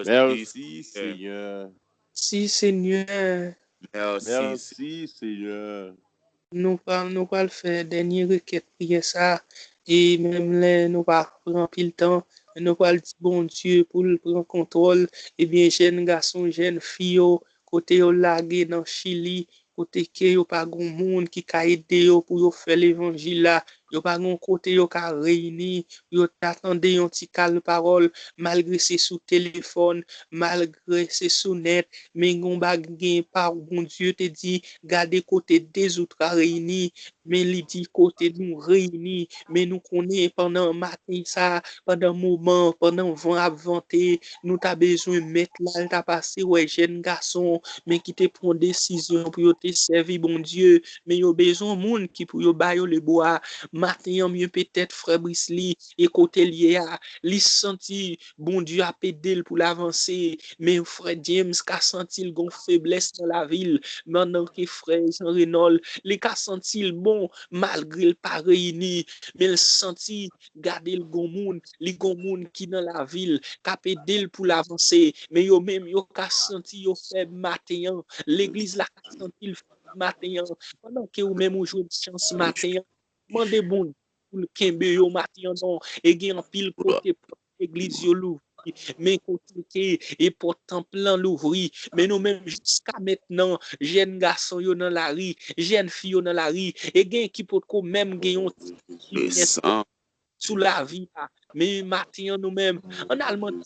Mèsi Senyè. Mèsi Senyè. Mèsi, Seyè. Nou pral, nou pral fè dènye rekèt priyè sa a. E menm lè nou pa pran anpil tan, nou pral di Bondye pou l pran kontwòl. Ebyen, jèn gason, jèn fi yo, kote yo lage nan Chili, kote ke yo pa gen moun ki ka ede yo pou yo fè levanjil la, yo pa gen kote yo ka reyini, pou yo ta tande yon ti kal pawòl, malgre se sou telefòn, malgre se sou nèt, men gen yon bagay gen pa Bondye te di, gade kote de zoutra reyini, men li di kote nou reyini, men nou konnen pandan maten sa, pandan moman, pandan van ap vante, nou ta bezwen mèt la, l ta pase wè jèn gason, men ki te pran desizyon pou yo te sèvi Bondye, men yo bezwen moun ki pou yo ba yo lebwa. Maten an, mwen petèt frè Brisly, e kote l ye a, li santi Bondye ap ede l pou l avanse, men frè James ka santi l gon feblès nan lavi l, pandan ke frè Jean Renol, li ka santi l bon, malgre l pa reyini, men l santi, gade l gon moun, li gon moun ki nan lavi l, k ap ede l pou l avanse, men yo menm, yo ka santi yo fèb maten an, legliz la ka santi l fèb maten an, pandan ke ou menm ou jwenn chans maten an, mande Bondye pou l kenbe yo maten an non. E gen anpil kote pòt legliz yo louvri, men kote ke e pòt tanp lan louvri, men nou menm jiska mentnan, jèn gason yo nan lari, jèn fi yo nan lari, e gen ki potko menm gen yon ti limyè sou lavi a. Men maten an nou menm, ann al mande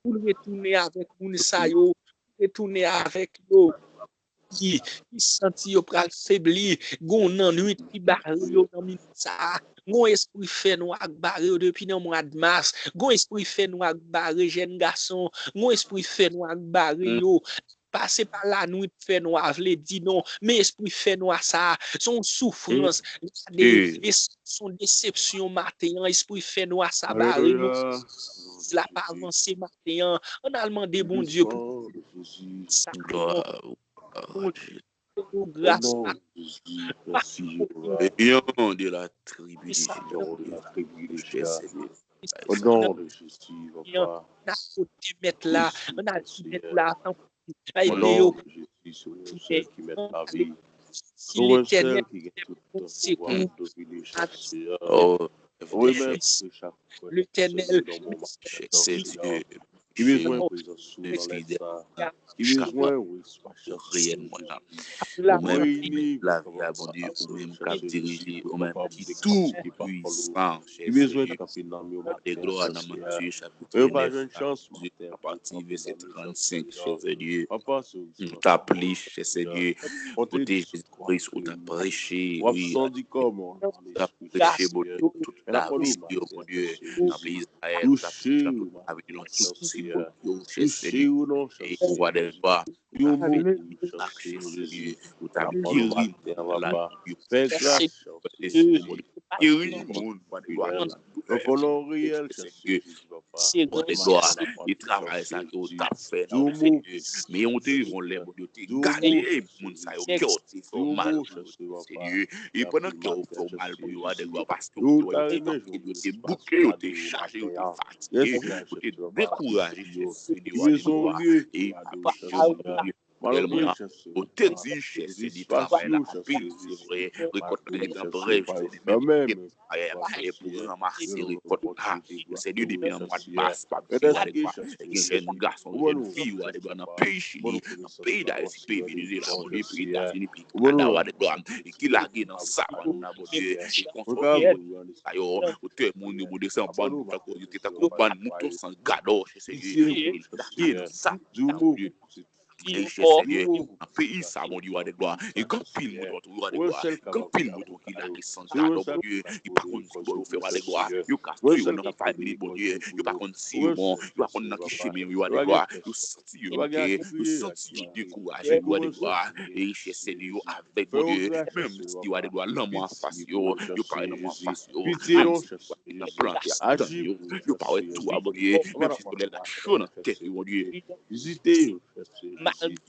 pou l retounen avèk moun sa yo, retounen avèk yo ki, ki santi yo pral febli, gon nannwit ki bare yo nan minit sa a, gon espri fènwa k bare yo depi nan mwa mas, gon espri fènwa k bare jèn gason, gon espri fènwa k bare yo. Pa se pa lanwit fènwa vle di non, men espri fènwa sa a, se yon soufrans, gade, e se yon desepsyon maten an, espri fènwa sa bare nou, la pa avanse maten an, ann al mande Bondye pou sa. Bondye, fè nou gras maten an. Rayon de la tribu de Juda, Seyè. Au nom de Jésus, papa. N a pote mèt la, n a di mèt la, tanpri, ede yo. Si Letènèl, sekou, Letènèl, Seyè, ki bezwen prezans ou nan lè sa, ki bezwen wi, reyèl mwen la. Ou menm ki mèt lavi a, Bondye, ou menm k ap dirije, ou menm ki tou pwisan, chè Seyè. Gade glwa nan Matye chapit nèf, Matye apati vèsè trannsenk, chè Seyè. M t ap li, chè Seyè, kote Jezi Kris ou t ap preche, wi, ou t ap preche, Bondye, tout lavi yo, Bondye, nan peyi Izrayèl, ou t ap preche nan tout lavi yo, nan tout sipò yo, chè Seyè. E ou va dèlwa, ou t ap fè mirak, chè Seyè, ou t ap geri malad yo, chè Seyè. Geri moun, ou va dèlwa, nan tout sipò yo, chè Seyè. Bondye glwa, e travay sa ke w t ap fè nan Seyè. Men yon te rive yon lè, Bondye, w te gade moun sa yo, kè w te fè w mal pou yo, Seyè. E pandan kè w fè w mal pou yo a, de glwa, paske w te wè yo te tanke, yo te bouke, yo te chaje, yo te fatige, yo te dekouraje, chè Seyè, a de glwa. E papa, Bondye, Tèlman, ou te di, chè Seyè, travay la anpil, se vre, rekòt la gentan prè, chè Seyè, men travay la prè pou ranmase rekòt la. Seyè, depi nan mwa mas, pa gen jèn gason, jèn fi, ou a de glwa nan peyi Chili, nan peyi Dayiti, peyi Venezuela, Bondye, peyi Etazini, peyi Kanada, ou a de glwa, e ki lage nan savann nan, Bondye, e konsa, Bondye, sa yo, ou te moun yo, Bondye, se yon bann, tankou, yo te tankou bann mouton san gadò, chè Seyè, e lage nan savann nan, Bondye. Richès, Seyè, nan peyi sa, Bondye, wa dè glwa. E gen anpil mouton, wa dè glwa. Gen anpil mouton ki lage san gadò, Bondye. Yo pa konn ki bò yo fè, wa dè glwa. Yo ka swiv nan fami, Bondye. Yo pa konn si yo bon, yo pa konn nan ki chemen yo, wa dè glwa. Yo santi yo manke, yo santi yo dekouraje, wa dè glwa. E richès, Seyè, yo avèk, Bondye. Menm si, wa dè glwa, lanmò anfas yo, yo pa wè lanmò anfas yo. Menm si, wa dè glwa, plan ki ap tann yo, yo pa wè tou a, Bondye. Menm si solèy la cho nan tèt yo, Bondye. Vizite yo, Seyè.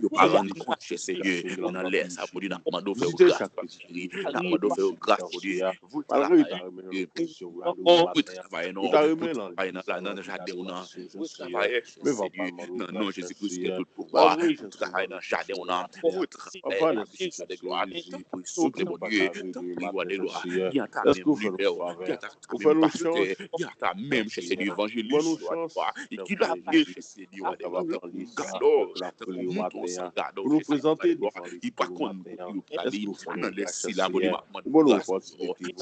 Yo pa rann li kont, chè Senyè. Nan lè sa, Bondye, n ap mande w fè yo gras, papa cheri. N ap mande w fè yo gras, Bondye. Voye travay, Bondye. Voye travay nan yo, voye travay nan, nan, nan jaden w nan. Voye travay, chè Senyè, nan non Jezi Kris ki gen tout pouvwa. Voye travay nan jaden w nan. Voye travay, papa cheri, de glwa. Tanpri, souple, Bondye. Tanpri, wa de glwa. Gen ata menm lidè, gen ata menm pastè, gen ata menm chè Senyè, evanjelis, wa de glwa. E ki lage chè Senyè, wa de glwa. Tankou gadò, tankou mouton san gadò, chè Senyè, wa de glwa. Li pa konn kote yo prale. Nan lè sila, Bondye, m ap mande w gras, Bondye.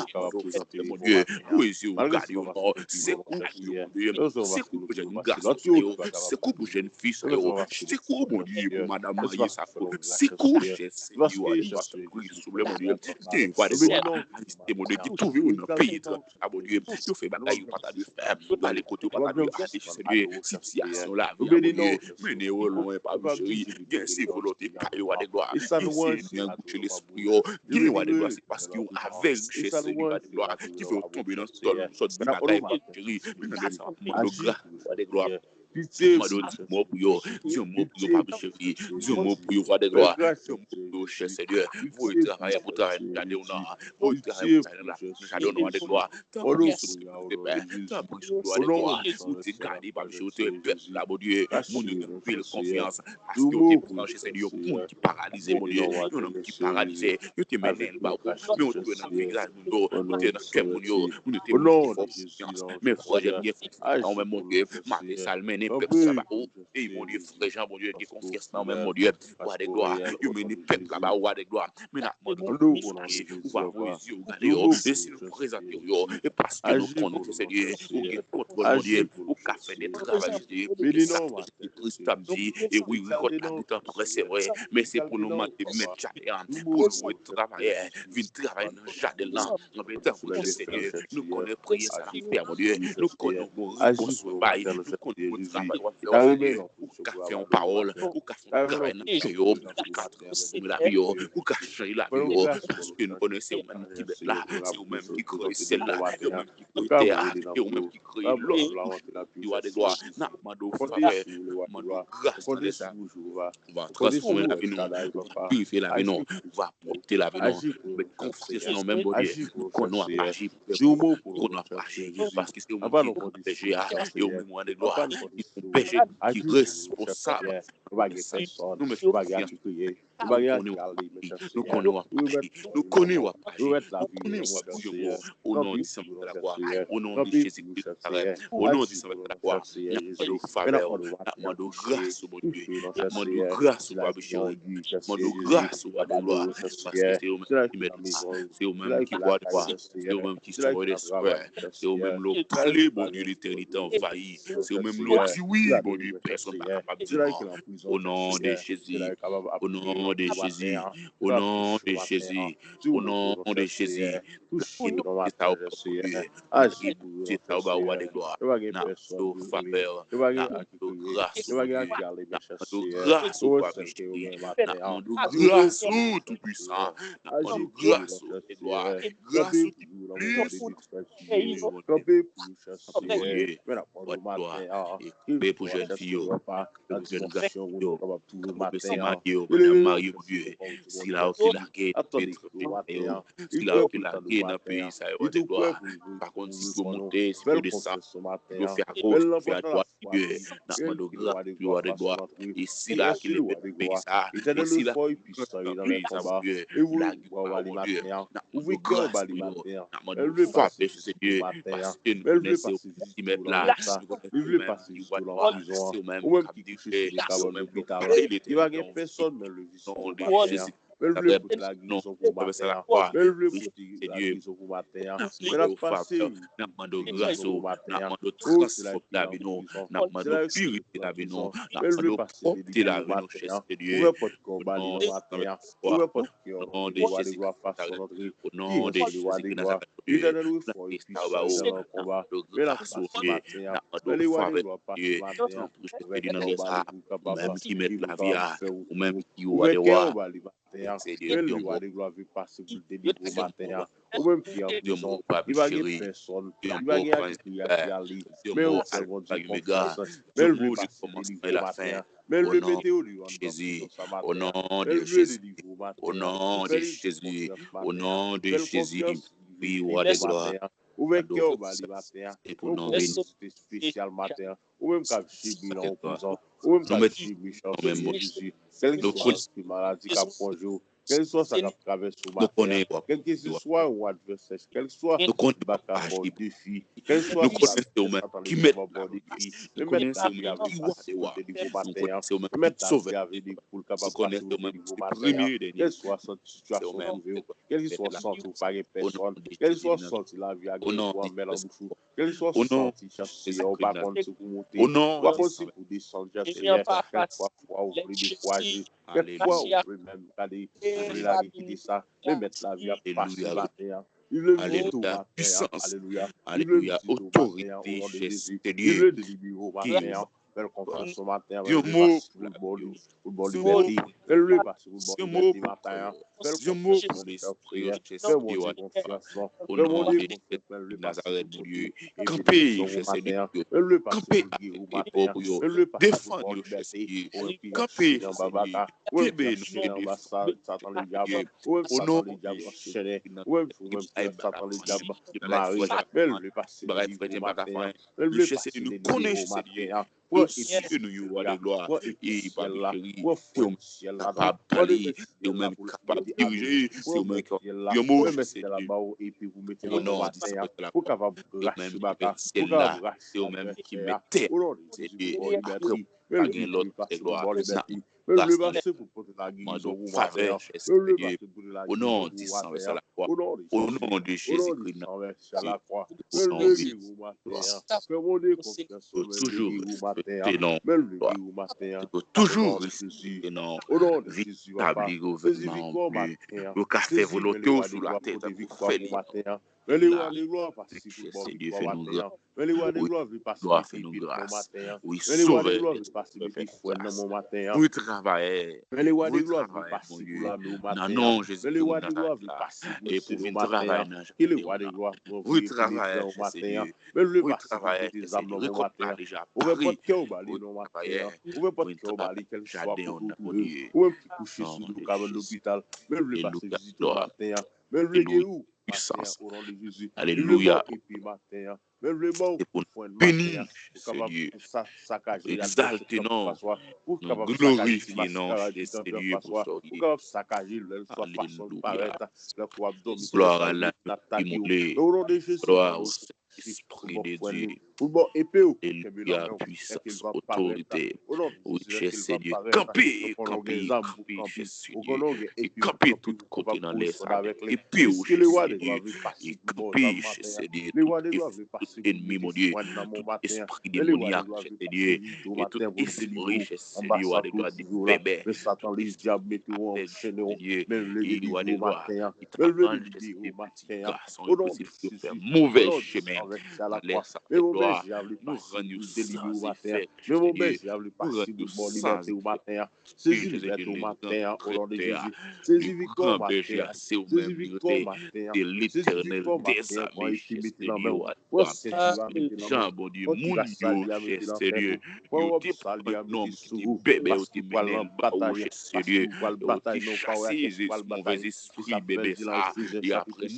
Bondye, pou zye w gade yo, non. Sekou yo, Bondye. Sekou pou jèn gason sa yo. Sekou pou jèn fi sa yo. Sekou, Bondye, pou madanm marye sa yo. Sekou, chè Senyè, wa de glwa, tanpri, souple, Bondye. Gen, wa de glwa, Ayisyen, Bondye, ki twouve yo nan peyi etranjè, Bondye. Yo fè bagay yo pa ta dwe fè. Ale kote yo pa ta dwe ale, chè Senyè. Sitiyasyon lavi a, Bondye, mennen yo lwen, papa cheri. Gen se volonte pa yo, wa de glwa. Gen se ennmi an gouche lespri yo. Gen, wa de glwa, se paske yo avèg, chè Senyè, wa de glwa, ki fè yo tonbe nan sòt, sòt de bagay, papa cheri. Men nan lè sa, mande w gras, wa de glwa. Mande w di yon mo pou yo. Di yon mo pou yo, papa cheri. Di yon mo pou yo, wa de glwa. Di yon mo pou yo, chè Senyè. Voye travayè pou travay nan jaden w nan. Voye travayè pou travay nan jaden w nan, wa de glwa. Tanpri, souple, Pè. Tanpri, souple, wa de glwa. Ou te gade, papa cheri, ou te wè pèp la, Bondye. Moun yo te fè l konfyans. Paske yo te pran, chè Senyè, yon moun ki paralize, Bondye. Yon nonm ki paralize. Yo te mennen l ba ou. Men ou te wè nan vizaj moun yo. Ou te nan kè moun yo. Moun yo te montre fè w konfyans. Men frè Jan gen konfyans nan ou menm, Bondye. Maten sa, l mennen pèp sa ba ou. Ey, Bondye, frè Jan, Bondye, gen konfyans nan ou menm, Bondye. Wa de glwa, yo mennen pèp la ba ou, wa de glwa. Men n ap mande w, ou va voye zye w gade yo. E si nou prezante w yo, e paske nou konnen, Senyè, ou gen kontwòl, Bondye, ou ka fè de travay, Senyè, pou ke sa Jezi Kris t ap di, e wi, rèkòt la gentan prè, se vre, men se pou nou mande mèt jaden an, pou l voye travayè, vin travay nan jaden l lan. Anben, tanpri, Senyè, nou konnen priyè sa n ap fè a, Bondye. Nou konnen w gon repons w ap bay. Nou konnen w gon travay w ap fè, Senyè. Ou ka fè yon pawòl, ou ka fè yon travay nan kè yo, ou ka transfòme lavi yo, ou ka chanje lavi yo. Paske nou konnen se ou menm ki mèt la, se ou menm ki kreye syèl la, se ou menm ki kreye tè a, se ou menm ki kreye lòm, wa de glwa. N ap mande w favè, n ap mande w gras nan lè sa. Ou va transfòme lavi nou, ou va pirifye lavi nou, ou va pwòpte lavi nou. Met konfyans nan ou menm, Bondye. Nou konnen w ap aji pou pèp ou, nou konnen w ap aji, paske se ou menm ki gran bèje a, e ou menm, wa de glwa, ki gon bèje ki responsab. Nou met konfyans, nou konnen w ap aji, nou konnen w ap aji, nou konnen w ap bouyon bon, o non di San Pèp Lakwa, o non de Jezi Kris Nazarèt, o non di San Pèp Lakwa, n ap mande w favè w, n ap mande w gras ou, Bondye, n ap mande w gras ou, papa cheri, n ap mande w gras ou, wa de glwa, paske se ou menm ki mèt la, se ou menm ki wa de glwa, se ou menm ki Sovè dèspè, se ou menm lè w pale, Bondye, letènite anvayi, se ou menm lè w di wi, Bondye, pèsonn pa kapab di non. O non de Jezi, o non de Jezi, o non de Jezi, o non de Jezi. Lage dosye sa yo ba ou, Bondye. Lage dosye sa yo ba ou, wa de glwa. N ap mande w favè, n ap mande w gras ou, Bondye. N ap mande w gras ou, papa cheri. N ap mande w gras ou, Toupwisan. N ap mande w gras ou, wa de glwa. Gras ou ki plis. Bondye. Bondye. Wa de glwa. E kanpe pou jèn fi yo. Pou jèn gason yo, pou mesye marye yo, madanm marye, Bondye, sila yo ki lage nan peyi etranje yo, sila yo ki lage nan peyi sa yo, wa de glwa, pa konn si pou yo monte, si pou yo desann, si pou yo fè agoch, si pou yo fè adwat, Bondye, n ap mande w gras, Bondye, wa de glwa, e sila ki leve nan peyi sa, e sila ki nan peyi sa, Bondye, lage yo ba ou, Bondye, n ap mande w gras pou yo, n ap mande w favè, Senyè, paske nou konnen se ou ki mèt la, nou konnen se ou menm ki wa de glwa, se ou menm ki ap dirije, se ou menm ki pale, Letènèl, non de Jezi Nazarèt, non, pèp sa lakwa, wi, Senyè, n ap mande w favè, n ap mande w gras ou, n ap mande w transfòme lavi nou, n ap mande w pirifye lavi nou, n ap mande w pwòpte lavi nou, chè Senyè, o non de San Pèp Lakwa, o non de Jezi Nazarèt, o non de Jezi Nazarèt. Bondye, n ap mande w gras ou, Bondye, n ap mande w favè, Bondye, tanpri, Senyè, nan lè sa, ou menm ki mèt lavi a, ou menm ki wa dè wa, an. Men li, wa de glwa, vin pase pou l delivre w maten an. Ou menm ki an prizon, li pa gen pèsonn, li pa gen ak ki pou li ale. Men ou fè Bondye konfyans. Men l vle pase delivre w maten an. Men l vle mete w deyò anndan prizon sa maten an. Men l vle delivre w maten an. Ou fè li fè konfyans maten an. Ou fè l konfyans, li vle delivre w maten an. Ouvè kè w ba li maten an. Yon gwo vizit espesyal maten an. Ou menm k ap jemi nan yon prizon. Ou menm k ap jemi, chè Senyè Jezi. Kèlkeswa sòt ki maladi k ap wonje w, kèlkeswa sa k ap travèse w maten an, kèlkeswa yon advèsè, kèlkeswa ki pa ka ba w defi, kèlkeswa sa Satan Lespri a ba w defi, men mèt lavi a vin pase pou l delivre w maten an, men mèt lavi a vini pou l kapab pase pou l delivre w maten an, kèlkeswa sòt sitiyasyon w twouve w, kèlkeswa w santi w pa gen pèsonn, kèlkeswa w santi lavi a gen gwo anmè nan bouch ou, kèlkeswa w santi, chè Senyè, ou pa konn si pou w monte, ou pa konn si pou w desann, chè Senyè, kèlkeswa ou vle dekouraje, kèlkeswa ou vle menm gade, ou vle lage kite sa, men mèt lavi a pase maten an. Li vle vizite w maten an, alelouya. Li vle vizite w maten an, o non de Jezi. Li vle delivre w maten an. Fè l konfyans yon maten an, men l vle pase pou l ba w li, pou l ba w libète. Men l vle pase pou l ba w libète maten an. Fè l konfyans, Bondye, fè w priyè. Fè Bondye konfyans, non. Fè Bondye konfyans, men l vle pase pou l monte epi desann w maten an. Men l vle pase pou l geri w maten an. Men l vle pase pou l ba w libète. Ou menm ki ap chire anba baka, ou menm ki ap chire anba Satan Ledyab, ou menm Satan Ledyab anchène, ou menm, ou menm ki Satan Ledyab mare, men l vle pase delivre w maten an. Men l vle pase delivre w maten an. Pran epi syèl la, pran epi syèl la, pran fwèt syèl la, pran desann syèl la pou l mete alelouya, pran fwèt syèl la, pran men syèl la ba w epi pou mete nan men maten an, pou kapab rache baka, pou kapab rache advèsè a, o non de Jezi, pou ba w libète, men l vle pase pou ba w libète, men l vle pase pou pote lagerizon pou maten an, men l vle pase pou pote lagerizon pou maten an, o non de Jezi, o non de Jezi, o non de Jezi, men l vle geri w maten an, fè Bondye konfyans, men l vle geri w maten an, men l vle geri w maten an, o non de Jezi, o non de Jezi, papa, sezi viktwa w maten an, sezi men lewa de glwa pote viktwa pou maten an, men lewa de glwa pase pou ba w viktwa maten an, men lewa de glwa vle pase mete epe w maten an, men lewa de glwa vle pase mete fwèt nan men w maten an, men lewa de glwa vle pase pou lame w maten an, men lewa de glwa vle pase pou sele w maten an, ke lewa de glwa voye penetre w maten an, men l vle pase pou mete zam nan men w maten an, ouvè pòt kè w ba li non maten an, ouvè pòt kè w ba li kèlkeswa kote w twouve w, ou menm ki kouche sou do w ka nan lopital, men l vle pase vizite w maten an, men l vle geri w maten an, o non de Jezi, li vle ba w epe maten an, men l vle ba w fwèt maten an, pou kapab sakaje advèsè k ap fè fas ou a, pou kapab sakaje ti maskara ki t ap fè fas ou a, pou kapab sakaje l, lè l swa fason l parèt, lè kou ap dòmi, se lè sa l vin atake w. Men o non de Jezi, Espri de Dye, pou l ba w epe w, kenbe nan men w, lè ke l va parèt, o non de Jezi, lè ke l va parèt, nou konnen w gen zam pou kanpe, nou konnen w gen epe pou kanpe, pou kapab koresponn avèk li, piske lewa de glwa vle pase pou ba w zam maten an, lewa de glwa vle pase pou mete fwèt nan men w maten an, men lewa de glwa vle pase vizite w maten an, pou delivre w anba sa k ou twouve w la, men Satan Ledyab mete w anchène w, men l vle delivre w maten an, men l vle libere w maten an, o non de Jezi, o non de Jezi, avèk sa lakwa, men bon bèje a vle pase pou delivre w maten an, men bon bèje a vle pase pou ba w libète w maten an, sezi libète w maten an, o non de Jezi, sezi viktwa w maten an, sezi viktwa w maten an, sezi viktwa w maten an, pran epe mete nan men w, pran senti a mete nan men w, pran kiras sali a mete nan tèt ou, pran wòb sali a mete sou ou, paske w pral nan batay, paske w pral batay nan pawòl a tèt, w pral batay, se sa k fè l di nan Efezen chapit sis la,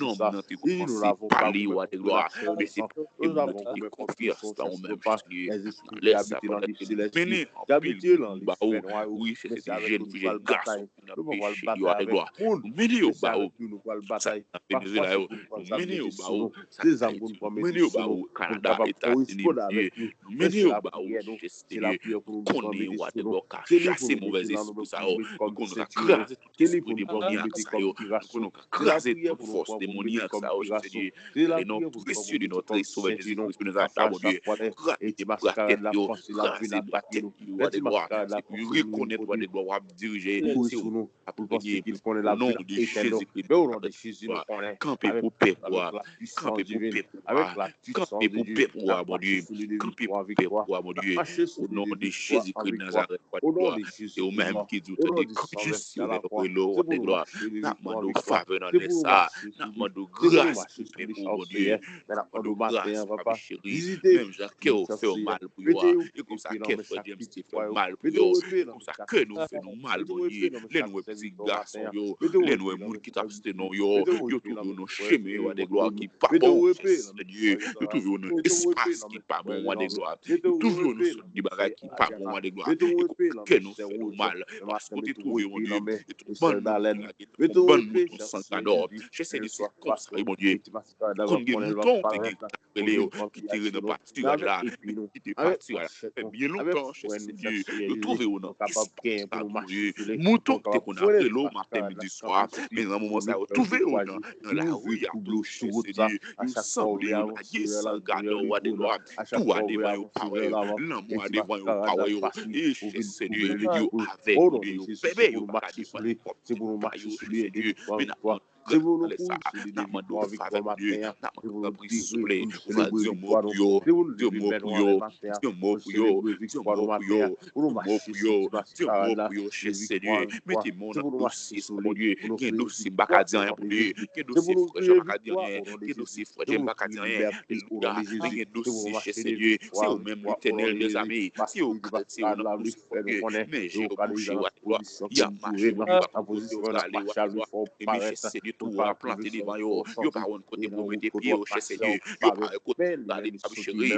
li di, nous n'avons pas combattu contre la chair et le sang, nous avons combattu contre les esprits qui habitent dans les lieux célestes, qui habitent dans les fènwa yo, men se avèk yo nou pral batay, nou pa pral batay avèk moun, men se avèk yo nou pral batay, pa fòs yo pou nou pran zam mete sou nou, se zam pou nou pran mete sou nou, pou nou kapab koresponn avèk yo, men se lapriyè nou, se lapriyè pou nou pran mete sou nou, se li pou nou mete nan nou, pou nou mete kòm senti nou, se li pou nou pran pou mete kòm kiras nou, se lapriyè pou nou pran pou mete kòm kiras nou, se lapriyè pou nou pran pou mete kòm senti nou, afin Bondye, kraze bra tèt yo, kraze bra tèt yo, wa de glwa. Se pou yo rekonèt, wa de glwa, w ap dirije, se ou k ap reye. O non de Jezikri de Nazarèt, wa de glwa, kanpe pou pèp ou a, kanpe pou pèp ou a, kanpe pou pèp ou a, Bondye, kanpe pou pèp ou a, Bondye, o non de Jezikri de Nazarèt, wa de glwa. Se ou menm ki di w tande kri jis yo lè yo rele w, wa de glwa. N ap mande w favè nan lè sa a. N ap mande w gras pou pèp ou, Bondye. N ap mande w gras, papi cheri. Menm jan kè w fè w mal pou yo a, e konsa kè frè James te fè mal pou yo. Konsa kè nou fè nou mal, Bondye. Lè nou wè pitit gason yo, lè nou wè moun ki t ap sitenon yo, yo twouve yo nan chemen, wa de glwa, ki pa bon, Seyè Dye. Yo twouve yo nan espas ki pa bon, wa de glwa. Yo twouve yo nan sòt de bagay ki pa bon, wa de glwa. E konsa kè nou fè nou mal, paske w te twouve yo, Bondye, e tout bann moun ki lage nan yon bann mouton san gadò. Seyè Dye, se konsa, wi, Bondye. Konn gen mouton w te gen, w t ap rele yo, ki te rete nan patiraj la, men ki kite patiraj la fè byen lontan, Seyè Dye, yo twouve yo nan espas la, Bondye. Mouton ki te konn ap rele w maten, midi, swa, men nan moman sa a, yo twouve yo nan, nan lari a, Seyè Dye, yo sanble, yo lage san gadò, wa de glwa. Tou a devan yo pa wè yo, lanmò a devan yo pa wè yo. E Seyè Dye, yo avèg, Bondye, yo bèbè, yo pa ka defann pwòp tèt pa yo, Seyè Dye. Men n ap mande gras nan lè sa a, n ap mande w favè, Bondye, n ap mande w tanpri, souple, ou va di yon mo pou yo, di yon mo pou yo, di yon mo pou yo, di yon mo pou yo, di yon mo pou yo, di yon mo pou yo, Seyè Dye. Mete men w nan dosye sa, Bondye. Gen dosye m pa ka di anyen, Bondye. Gen dosye frè Jan pa ka di anyen. Gen dosye frè Jan pa ka di anyen. Alelouya. Men gen dosye, Seyè Dye. Se ou menm, Letènèl dèzame. Se ou k al tire yo nan dosye, Bondye. Men je yo bouche, wa de glwa. Y ap mache, Bondye, yo pa konn kote yo prale, wa de glwa. Men Seyè Dye, twou a plante devan yo. Yo pa konn kote pou yo mete pye yo, Seyè Dye. Yo pa wè kote pou yo prale, papi cheri.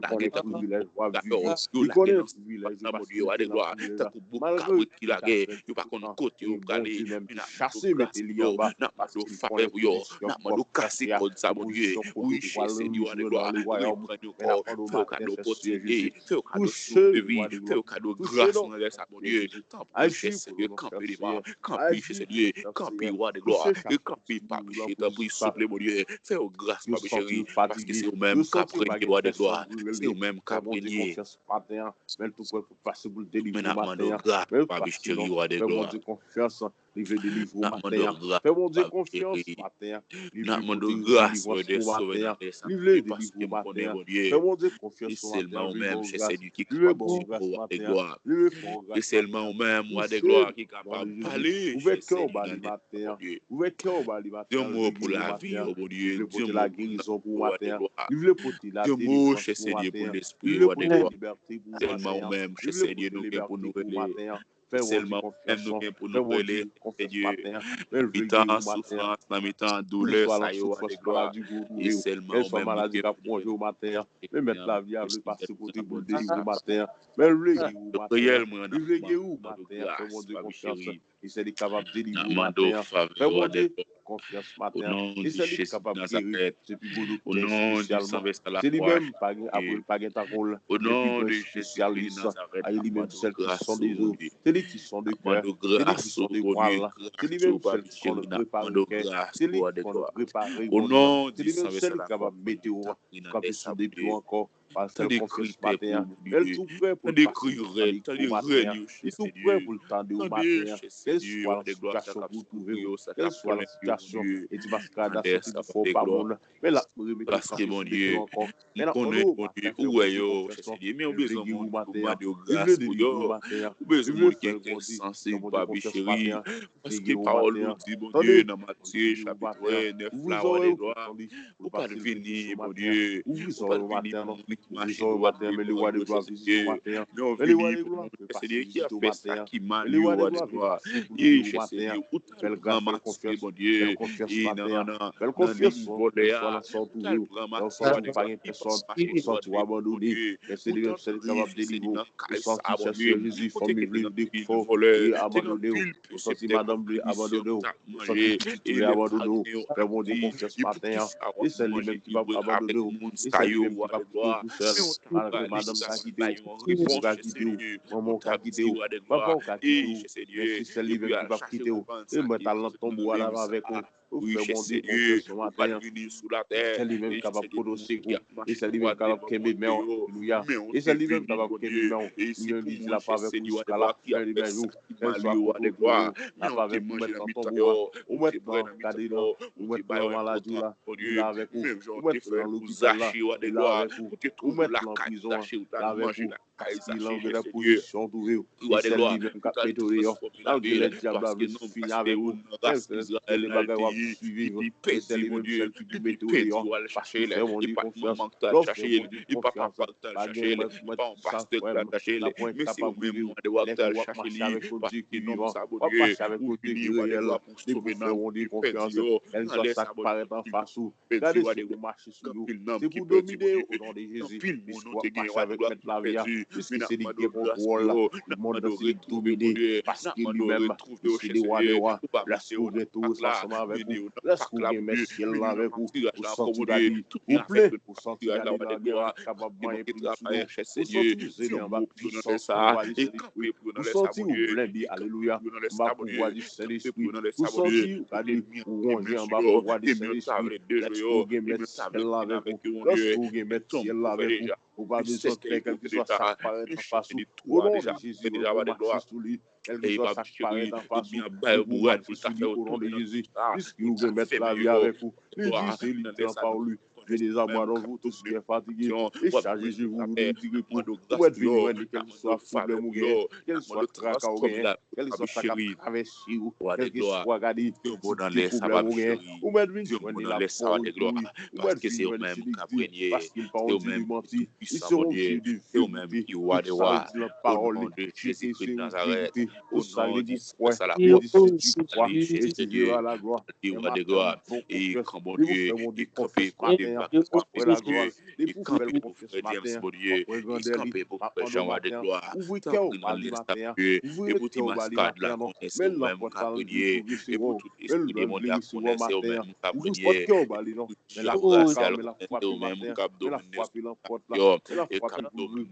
Paske yo lage tankou bouk gadò. Yo lage nan espas la, Bondye, wa de glwa. Tankou bouk kabrit ki lage. Yo pa konn kote yo prale. Men n ap mande w gras pou yo. N ap mande w favè pou yo. N ap mande w kase kòd sa, Bondye. Wi, Seyè Dye, wa de glwa. Reprann yo ankò. Fè yo kado opòtinite. Fè yo kado souf de vi. Fè yo kado gras nan lè sa, Bondye. Tanpri, Seyè Dye, kanpe devan. Kanpe, Seyè Dye. Kanpe, wa de glwa. E kanpe, papi cheri, tanpri, souple, Bondye. Fè yo gras, papi cheri. Paske se ou menm k ap renye, wa de glwa. Se ou menm k ap renye. Men n ap mande w gras, papi cheri, wa de glwa. N ap mande w gras, papi cheri. N ap mande w gras, frè dè sovè nan lè sa, Bondye, paske m konnen, Bondye, se sèlman ou menm, Seyè Dye, ki kapab di mo a, wa de glwa. Se sèlman ou menm, wa de glwa, ki kapab pale, Seyè Dye, nan lè sa, Bondye. Di yon mo pou lavi yo, Bondye. Di yon mo pou lavi yo, wa de glwa. Di yon mo, Seyè Dye, pou lespri yo, wa de glwa. Sèlman ou menm, Seyè Dye, nou gen pou nou rele. Se sèlman ou menm nou gen pou nou rele, Seyè Dye. Nan mitan soufrans, nan mitan doulè sa yo, wa de glwa. E sèlman ou menm nou gen pou nou rele. Reyèl mwen nan mande w gras, papi cheri. N ap mande w favè, wa de glwa. O non de Jezi de Nazarèt. O non de San Vèsè Lafwa, Bondye. O non de Jezikri de Nazarèt, n ap mande w gras, o Bondye. N ap mande w gras, o Bondye, gras ou, papi cheri, n ap mande w gras ou, wa de glwa. O non de San Vèsè Lafwa, Bondye, tanpri nan lè sa, Bondye. Tande kri pèp ou, Bondye. Tande kri rèl, tande rèl yo, Seyè Dye. Tande, Seyè Dye, wa de glwa, sa k ap soufri yo, sa k ap plèn yo, Bondye. Nan lè sa, wa de glwa. Paske, Bondye, m konnen, Bondye, ou wè yo, Seyè Dye. Men ou bezwen moun pou mande yo gras pou yo. Ou bezwen moun ki gen kè sansib, papi cheri. Paske pawòl ou di, Bondye, nan Matye chapit nèf la, wa de glwa, ou pa t vini, Bondye, ou pa t vini pou moun ki mache dwat, ki pran yo, Seyè Dye, men ou vini pou moun, Seyè Dye, ki ap fè sa ki mal yo, wa de glwa. E, Seyè Dye, ou t al pran Matye, Bondye, e nan, nan, nan liy vòlè a, ou t al pran Matye, wa de glwa, ki pa t mache dwat, Bondye, ou t antre, Seyè Dye, nan kay sa, Bondye, kote ke te gen anpil vòlè, te gen anpil pèseptè, anpil misyon k t ap manje, e lè maten yo pati, e poukisa w ap manje libre avèk moun sa yo, wa de glwa? Sè, malgre madanm ka kite w, pitit ou ka kite w, manman w ka kite w, papa w ka kite w, men se sèl li menm ki p ap kite w. E mwen t al nan tonbo a lave avèk ou. Ou fè Bondye konfyans nan maten an. Se li menm ki kapab pote w sekou. E se li menm ki kapab kenbe men w. Alelouya. E se li menm ki kapab kenbe men w. Li menm li di l ap avèk ou jiska la fen demen jou. Kèlswa kote w twouve w, l ap avèk ou. Ou mèt nan tonbo a, ou mèt nan gade nan, ou mèt nan maladi w la, li la avèk ou. Ou mèt nan lopital la, li la avèk ou. Ou mèt nan prizon an, li la avèk ou. Paske nan grenn pozisyon w twouve w, e sèl li menm k ap mete w deyò. Malgre lè dyab la vle fini avèk ou, men se sèl bagay w ap siviv, e sèl li menm sèl ki pou mete w deyò. Paske fè Bondye konfyans. Lè w fè Bondye konfyans, pa gen mèt, mèt sa frè m, laponya ki kapab rive w. Nèk ou ap mache avèk Bondye ki vivan, w ap mache avèk Bondye ki reyèl. Depi w fè Bondye konfyans, kèlswa sa k parèt anfas ou, gade se pou mache sou yo. Se pou domine yo, o non de Jezi. Piske w ap mache avèk Mèt lavi a. Piske se li ki gen kontwòl la. Mond nan se li k domine. Paske li menm, li se le wa de wa. Lèske w gen Towo sa ansanm avèk ou, lèske w gen Mèt syèl la avèk ou, ou santi w gade, ou plen, ou santi gade nan dèyè w kapab manyen plim sou ou, ou santi w zele anba pisans pouvwa de Sentespri, ou santi w blenbe, alelouya, anba pouvwa de Sentespri, ou santi w gade, ou wonje anba pouvwa de Sentespri, lèske w gen Mèt syèl la avèk ou, lèske w gen Mèt syèl la avèk ou, ou pa bezwen pè kèlkeswa sa k parèt anfas ou. O non de Jezi, ou mache sou li. Kèlkeswa sa k parèt anfas ou, ou pou mache sou li o non de Jezi. Piske ou gen Mèt lavi avèk ou. Li di, se li ki nan pawòl li, je dezamwa nan vou tout ki fatigué e chaje je vous venir di repo. Ou mèt vini wè li kèlkeswa pwoblèm ou gen, kèlkeswa traka ou gen, kèlkeswa sa k ap travèse ou, kèlkeswa gade difikilte pwoblèm ou gen, ou mèt vin jwenn li la pawòl pou li. Ou mèt vin jwenn li se li k di, paske l pa yon Dye de manti, li se yon Dye de verite. Tout sa l di nan pawòl li, se verite. Tout sa li di kwè, li di se di kwa, e di Dieu a la glwa. E m ap tann bon konfyans. Depi w fè Bondye konfyans maten an, w ap wè la glwa. Depi w fè l konfyans maten an, w ap wè grandè li. M ap mande w maten an, ouvri kè w ba li maten an. Ouvri kè w ba li maten an non. Men l nan pòt la, l vle tou resevwa w. Men l vle resevwa w maten an. Ouvri pòt kè w ba li non. Men lafwa ka, men l ap frape maten an. Men l ap frape nan pòt la. Men l ap frape pou l ouvri,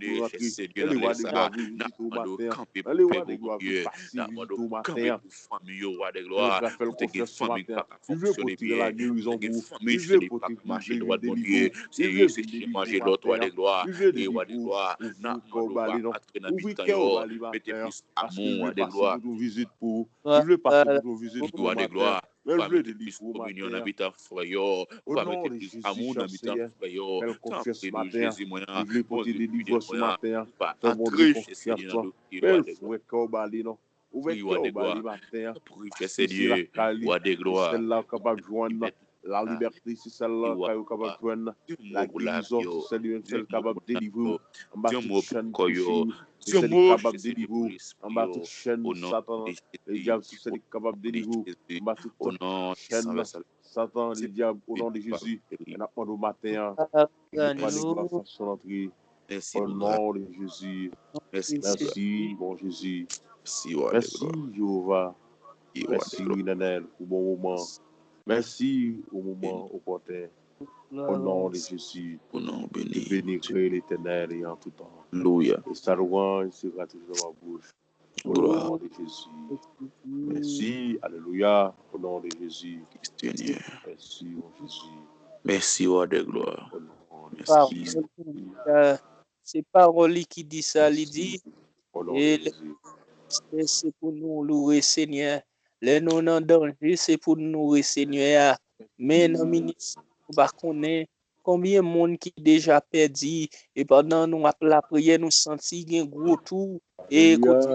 pou l rantre. Men le wa de glwa vin vizite w maten an. Men le wa de glwa vin pase vizite w maten an. Fanmi yo, wa de glwa, ou te gen fanmi ki pa ka fonksyone byen, ou te gen fanmi ki pa ka mache dwat Bondye, se yo se chèche manje lòt, wa de glwa, e wa de glwa, n ap mande w pa antre nan mitan yo, mete plis amou, wa de glwa. Li vle pase pou yon vizit pou ou maten an. Li vle delivrans maten an. O non de Jezi, Seyè, fè l konfyans maten an. Li vle pote delivrans maten an. Fè Bondye konfyans lan. Fè l ouvè kè w ba li non. Ouvè kè w ba li maten an. Pase lakay li. Sèl la w kapab jwenn lalibète, se sèl lakay ou kapab jwenn lagerizon, se sèl li menm sèl kapab delivre w anba tout chèn ki sou ou. Se sèl ki kapab delivre w anba tout chèn Satan, ledyab, se sèl ki kapab delivre w anba tout chèn Satan, ledyab, o non de Jezi. N ap mande w maten an, vin pale glwa fòs lan antre. O non de Jezi. Mèsi, bon Jezi. Mèsi, Jewova. Mèsi, wi, Nènèl, pou bon moman. Mèsi pou moman opòten. O non de Jezi. Beni, beni, kreye Letènèl e an tou tan. Alelouya. E sa lwanj sera toujours dans ma bouche. O non de Jezi. Mèsi. Alelouya. O non de Jezi. Mèsi, mon Jezi. Mèsi, Wa de glwa. O non de Jezi. Se pawòl li ki di sa, li di, e lè se pou nou louwe Senyè. Lè nou nan danje, se pou nou louwe Senyè a. Men nan minis, nou pa konnen konbyen moun ki deja pèdi, e pandan nou ap lapriyè, nou santi gen gwo tou, e kote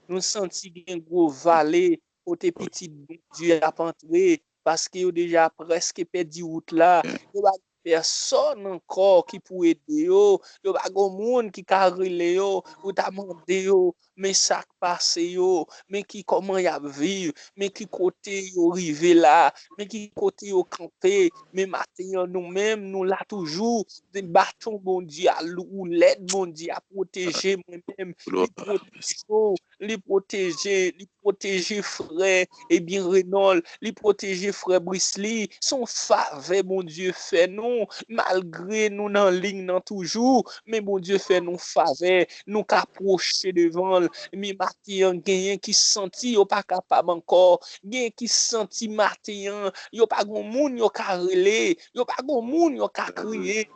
nou santi gen gwo vale, kote pitit Bondye ap antre, paske yo deja prèske pèdi wout la. Yo pa gen pèsòn ankò ki pou ede yo. Yo pa gen moun ki ka rele yo pou ta mande yo, men sa k pase yo, men ki kòman y ap viv, men ki kote yo rive la, men ki kote yo kanpe. Men maten an, nou menm, nou la toujou. Baton Bondye a lou, lèd Bondye a pwoteje mwen menm. Li pwoteje w. li pwoteje, li pwoteje frè, ebyen, Renòl, li pwoteje frè Brisly. Se yon favè Bondye fè nou, malgre nou nan liy nan toujou, men Bondye fè nou favè, nou ka pwoche devan l. Men maten an, genyen ki santi yo pa kapab ankò, genyen ki santi maten an, yo pa gon moun yo ka rele, yo pa gon moun yo ka kriye.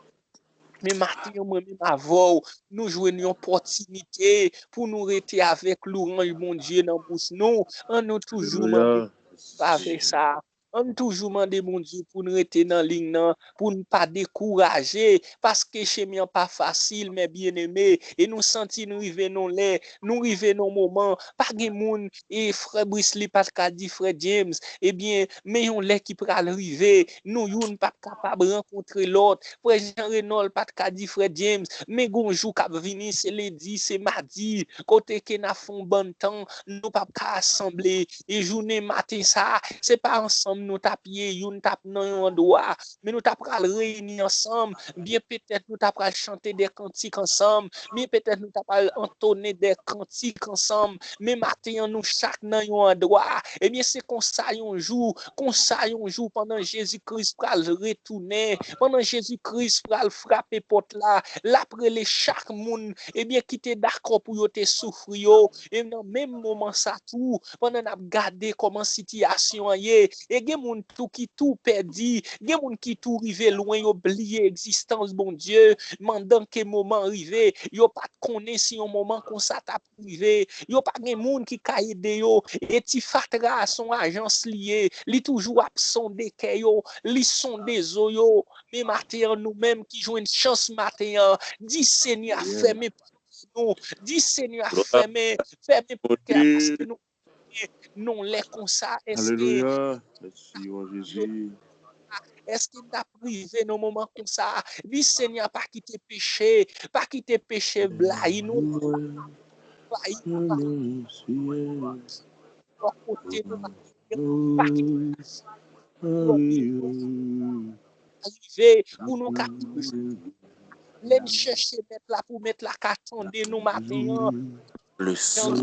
Men maten an, mwen menm avè w, nou jwenn yon opòtinite pou nou rete avèk lwanj Bondye nan bouch nou. Ann nou toujou mande favè sa. Ann toujou mande Bondye pou n rete nan liy nan, pou n pa dekouraje, paske chemen an pa fasil, men byeneme, e nou santi n rive nan lè, nou rive nan moman, pa gen moun, e frè Brisly pa t ka di frè James, ebyen, men yon lè ki pral rive, nou youn p ap kapab rankontre lòt. Frè Jean Renòl pa t ka di frè James, men gon jou k ap vini, se lendi, se madi, kote ke n ap fè yon bann tan, nou p ap ka asanble. E jounen maten sa, se pa ansanm nou t ap ye, youn t ap nan yon andwa, men nou ta pral reyini ansanm. Byen petèt nou ta pral chante de kantik ansanm, byen petèt nou ta pral antonnen de kantik ansanm. Men maten an, nou chak nan yon andwa. Ebyen, se konsa yon jou, konsa yon jou, pandan Jezi Kris pral retounen, pandan Jezi Kris pral frape pòt la, l ap rele chak moun, ebyen, ki te dakò pou yo te soufri yo. E nan menm moman sa tou, pandan n ap gade kòman sitiyasyon an ye, e gen moun tou ki tou pèdi, gen moun ki tou rive lwen, yo bliye egzistans Bondye, pandan ke moman rive, yo pa t konnen si yon moman konsa t ap rive, yo pa gen moun ki ka ede yo, e ti fatra a se yon ajans li ye, li toujou ap sonde kè yo, li sonde zo yo. Men maten an, nou menm ki jwenn chans maten an, di Senyè a fèmen pòt nou, di Senyè a fèmen, fèmen pòt kè a, paske nou non lè konsa, èske Alelouya. Mèsi, Jezi. Èske n t ap rive nan moman konsa? Di Senyè, pa kite peche, pa kite peche blayi nou, blayi nou, pa kite bò kote nou, pa kite rive pou nou ka lè n chèche mèt la, pou mèt la ka tande nou maten an. Le sang.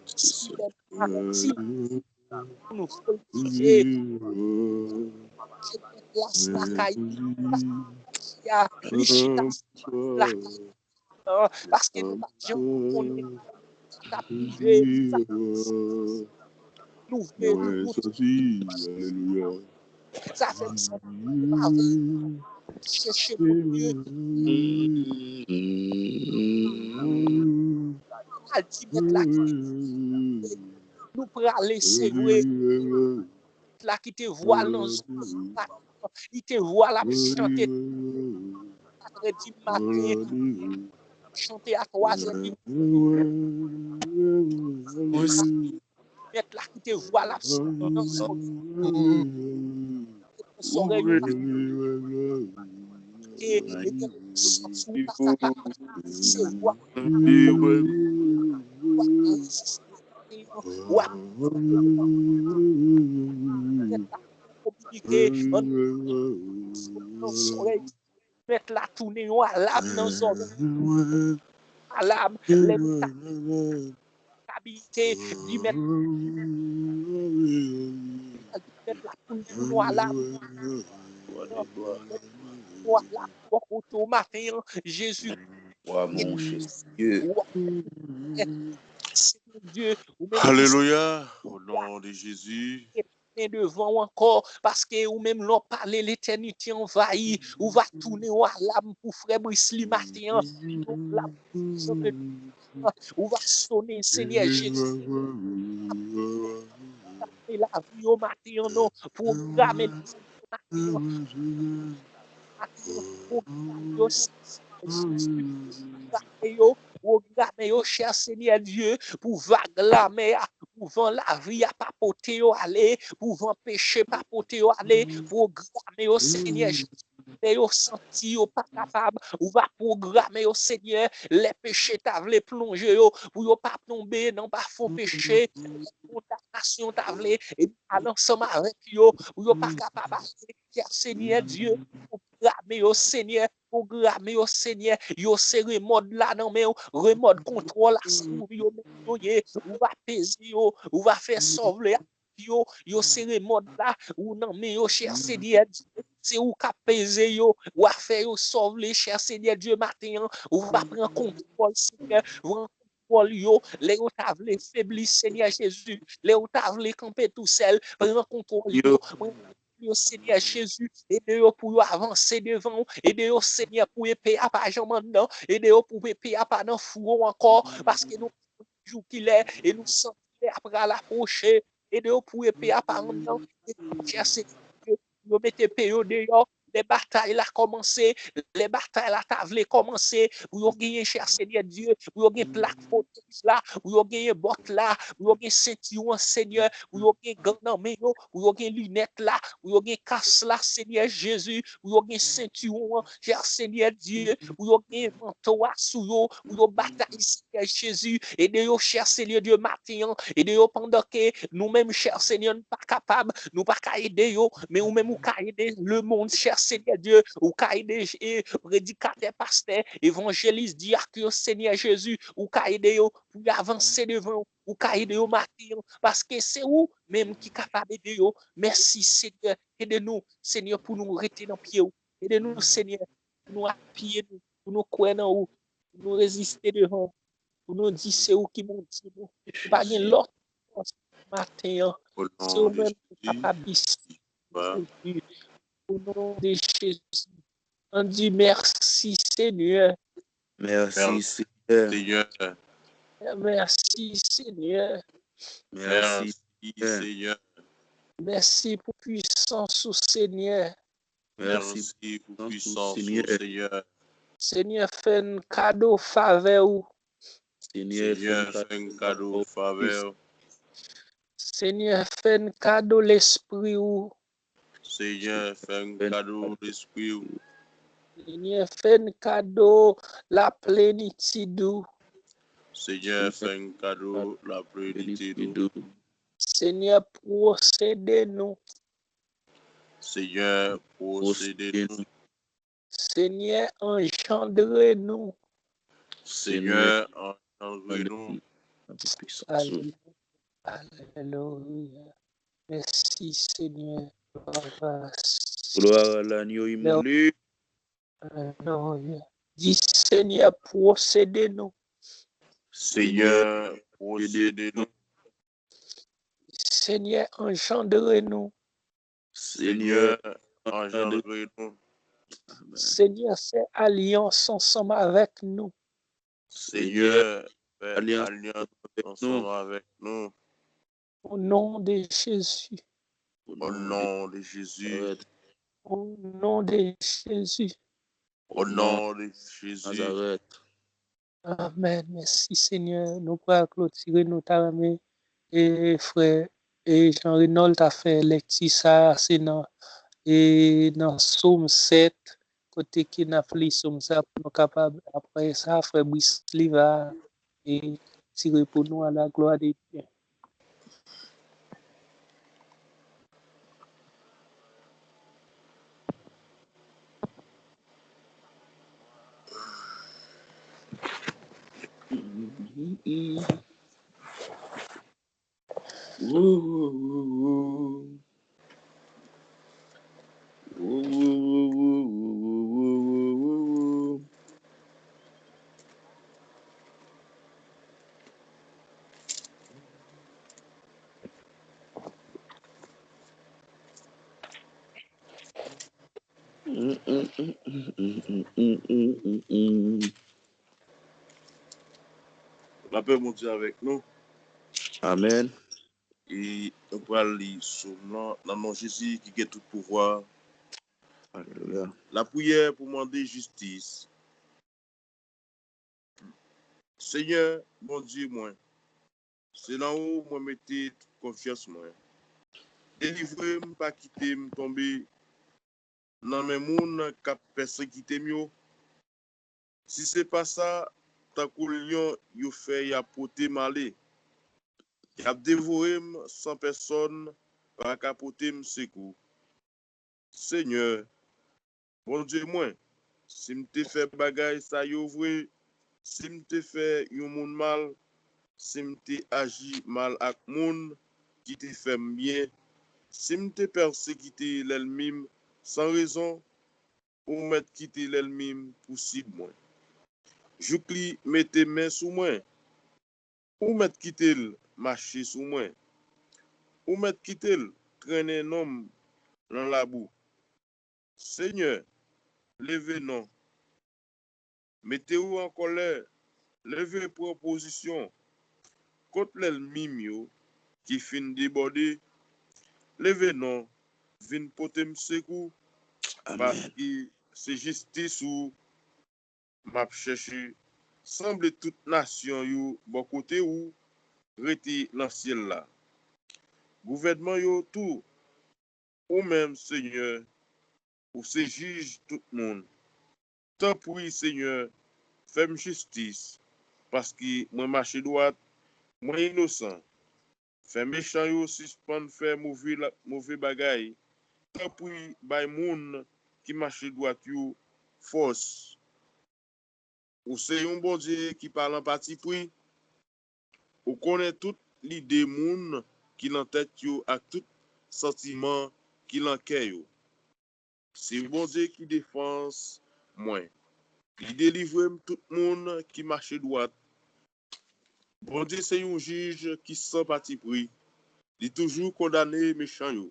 Si nou volonte, se mèt la sa ka li chita lakay. Paske nou pa janm konnen sa k ap rive. Nou vle nou Alelouya. Sa fè m santi nou pa vle chèche Bondye. Al di mèt la ki te nou prale, se vre. Mèt la ki te vwa l nan zòn, li te vwa l ap chante katrè di maten, chante a twazè di maten. Mèt la ki te vwa l ap soti nan zòn. Sòrèy nou pa ke ebyen sòti ou pa sa kapab se vwa w ap kominike nan sòrèy. Mèt la tounen yon alam nan zòn. Alam, lè nou ta abite, di mèt, di mèt la tounen yon alam. Yon alam bò kote w maten an, Jezi. Wa, mon Jezi. Senyè Dye, ou menm ki Alelouya, au nom de Jésus. Tounen devan w ankò, paske ou menm lè w pale, letènite anvayi, ou va tounen yon alam pou frè Brisly maten an, yon alam pou chante, ou va sonnen Senyè Jezi. Lavi yo maten an non, pwograme maten an. Pwograme yo, pwograme yo, chè Senyè Dye, pou vag lamè a, pou van lavi a pa pote yo ale, pou van peche pa pote yo ale, pwograme yo, Senyè Jezi. Lè yo santi yo pa kapab, ou va pwograme yo, Senyè. Lè peche ta vle plonje yo, pou yo pa tonbe nan bafon peche, lè kondanasyon ta vle, epi al ansanm avèk yo, pou yo pa kapab ale, chè Senyè Dye, pwograme yo, Senyè. pwograme yo, Senyè, yo se remòd la nan men w, remòd kontwòl a sou yo menm yo ye, ou va peze yo, ou va fè sa w vle ak yo, yo se remòd la, ou nan men yo, chè Senyè Dye, se ou k ap peze yo, w a fè yo sa w vle, chè Senyè Dye, maten an, ou va pran kontwòl, Senyè, pran kontwòl yo, lè yo ta vle febli, Senyè Jezi, lè yo ta vle kanpe tousèl, pran kontwòl yo, pran kontwòl yo, Senyè Jezi, ede yo pou yo avanse devan w, ede yo, Senyè, pou epe a pa janm anndan, ede yo pou epe a pa nan fou ankò, paske nou jou ki lè, e nou santi lè a pral apwoche, ede yo pou epe a pa anndan, chè Senyè Dye, pou yo mete pye yo deyò, lè batay la kòmanse, lè batay la ta vle kòmanse, pou yo genyen, chè Senyè Dye, pou yo gen plak pwotèj la, pou yo genyen bòt la, pou yo gen sentiwon an, Senyè, pou yo gen gan nan men yo, pou yo gen linèt la, pou yo gen kas la, Senyè Jezi, pou yo gen sentiwon an, chè Senyè Dye, pou yo gen manto a sou yo, pou yo batay, Senyè Jezi, ede yo, chè Senyè Dye, maten an, ede yo pandan ke nou menm, chè Senyè, nou pa kapab, nou pa ka ede yo, men ou menm ou ka ede lemonn, chè Senyè Dye, ou ka ede e, predikatè, pastè, evanjelis, dyak yo, Senyè Jezi, ou ka ede yo pou yo avanse devan w, ou ka ede yo maten an, paske se ou menm ki kapab ede yo. Mèsi, Senyè, ede nou, Senyè, pou nou rete nan pye w, ede nou, Senyè, pou nou apiye nou, pou nou kwè nan ou, pou nou reziste devan w, pou nou di se ou ki Bondye nou. Nou pa gen lòt maten an. Se ou menm ki kapab di, o non de Jezi. Ann di mèsi, Senyè. Mèsi, Senyè. Mèsi, Senyè. Mèsi, Senyè. Mèsi pou pwisans ou, Senyè. Mèsi pou pwisans ou, Senyè. Senyè, fè n kado favè ou. Senyè, fè n kado favè ou. Senyè, fè n kado lespri ou. Senyè, fè n kado lespri ou. Senyè, fè n kado laplenitid ou. Senyè, fè n kado laplenitid ou. Senyè, pwosede nou. Senyè, pwosede nou. Senyè, anjandre nou. Senyè, anjandre nou. Alelouya. Mèsi, Senyè. Glwa a lanyo imole. Alelouya. Di, Senyè, pwosede nou. Senyè, pwosede nou. Senyè, anjandre nou. Senyè, anjandre nou. Senyè, fè alyans ansanm avèk nou. Senyè, fè alyans ansanm avèk nou. O non de Jezi. O non de Jezi. O non de Jezi. O non de Jezi. Amèn. Mèsi, Senyè. Nou pral klotire, nou ta renmen, e, frè, e, Jean Renold ta fè lèkti sa a, se nan, e, nan Sòm sèt, kote ke n ap li Sòm sa a pou nou kapab, apre sa, frè Brice li va, e, tire pou nou à la gloire de Dieu. Lapè Bondye avèk nou. Amèn. E nou pral li Sòm lan nan non Jezi ki gen tout pouvwa. Alelouya. Lapriyè pou mande jistis. Senyè, Bondye mwen, se nan ou mwen mete tout konfyans mwen. Delivre m, pa kite m tonbe nan men moun k ap pèsekite m yo. Si se pa sa, tankou lyon, yo fè y ap pote m ale. Y ap devore m san pèsonn pa ka pote m sekou. Senyè, Bondye mwen, Si m te fè bagay sa yo vre, si m te fè yon moun mal, si m te aji mal ak moun ki te fè m byen, si m te pèsekite lènmi m san rezon, ou mèt kite lènmi m pousib mwen. Jouk li mete men sou mwen, ou mèt kite l mache sou mwen. Ou mèt kite l trennen non m nan labou. Senyè, leve non. Mete w an kòlè, leve pran pozisyon kont lènmi m yo ki fin debòde. Leve non, vin pote m sekou, paske se jistis ou m ap chèche. Sanble tout nasyon yo bò kote ou rete nan syèl la. Gouvènman yo tou, ou menm, Senyè, ou se jij tout moun. Tanpri, Senyè, fè m jistis, paske mwen mache dwat, mwen inosan. Fè mechan yo sispann fè move, la, move bagay. Tanpri, bay moun ki mache dwat yo fòs. Ou se yon Bondye ki pa lan patipri. Ou konnen tout lide moun ki lan tèt yo ak tout santiman ki lan kè yo. Se Bondye ki defans mwen. Li delivre m tout moun ki mache dwat. Bondye se yon jij ki san patipri. Li toujou kondane mechan yo.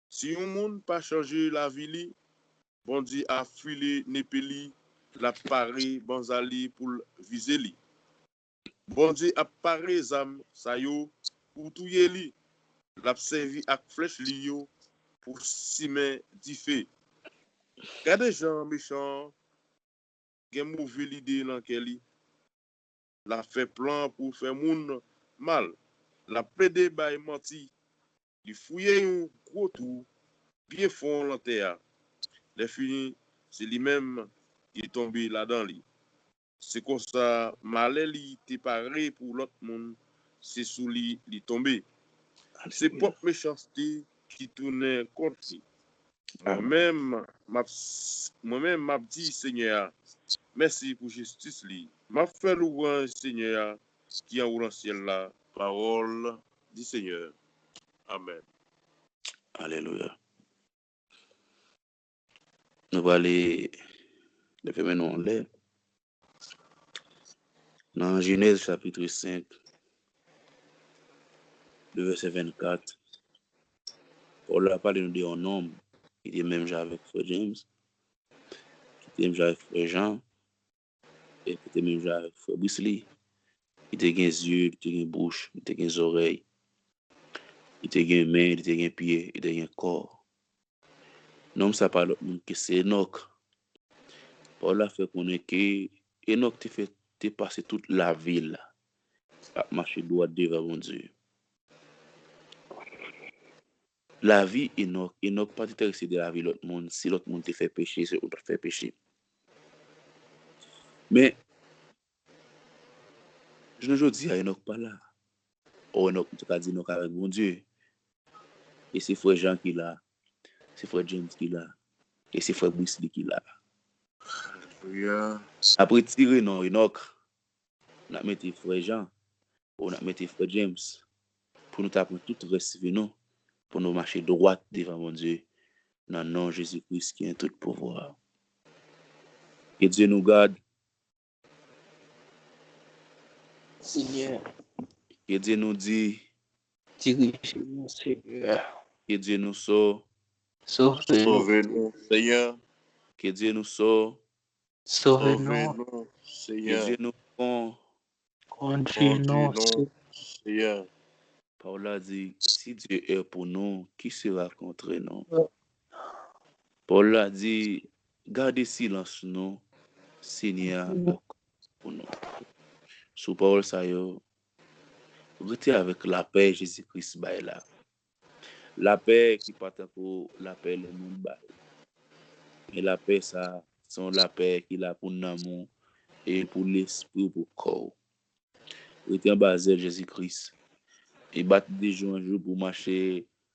Si yon moun pa chanje lavi li, Bondye ap file nepe li, l ap pare banza li pou l vize li. Bondye ap pare zam sa yo pou touye li. L ap sèvi ak flèch li yo pou simen dife. Gade jan mechan an gen move lide nan kè li. L ap fè plan pou fè moun mal. L ap plede bay manti. Li fouye yon gwo twou byen fon lan tè a. Lèfini, se li menm ki tonbe ladan li. Se konsa, malè li te pare pou lòt moun, se sou li li tonbe. Se pwòp mechanste ki tounen kont li. Mwen menm, m ap, mwen menm, m ap di Senyè a, mèsi pou jistis li. M ap fè lwanj Senyè a ki anwo nan syèl la. Pawòl di Senyè. Amèn. Alelouya. Nou prale leve men nou anlè. Nan Jenèz chapit senk, de vèsè vennkat, Pòl la pale nou de yon nonm ki te menm jan avèk frè James, ki te menm jan avèk frè Jan, e ki te menm jan avèk frè Brisley. Li te gen zye, li te gen bouch, li te gen zòrèy, li te gen men, li te gen pye, li te gen kò. Nonm sa pa lòt moun ke se Enòk. Pawòl la fè konnen ke Enòk te fè, te pase tout lavi l ap mache dwat devan Bondye. Lavi Enòk, Enòk pa t enterese de lavi lòt moun, si lòt moun te fè peche, si lòt moun pa t fè peche. Men, jounen jodi a, Enòk pa la. O Enòk, nou te ka di Enòk avèk Bondye. E se frè Jan ki la, se frè James ki la, e se frè Brisley ki la. N ap retire non Enòk, n ap mete frè Jan, o n ap mete frè James, pou nou ta pran tout rès vi nou, pou nou mache dwat devan Bondye, nan non Jezi Kris ki gen tout pouvwa. Ke Dye nou gad. Senyè. Ke Dye nou di. Dirije nou, Senyè. Ke Dye nou so. Sove nou. Sove nou, Senyè. Ke Dye nou so. Sove nou. Senyè. Ke Dye nou bon. Kondui nou, Senyè. Senyè. Pawòl la di, si Dieu est pour nous, qui sera contre nous? Pawòl la di, gade silans nou, Senyè a dakò pou nou. Sou pawòl sa yo, rete avèk lapè Jezi Kris bay la. Lapè ki pa tankou lapè lemonn bay. Men lapè sa, se yon lapè ki la pou nanm ou, e pou lespri w, pou kò w. Rete anba zèl Jezi Kris. E bat de jou an jou pou w mache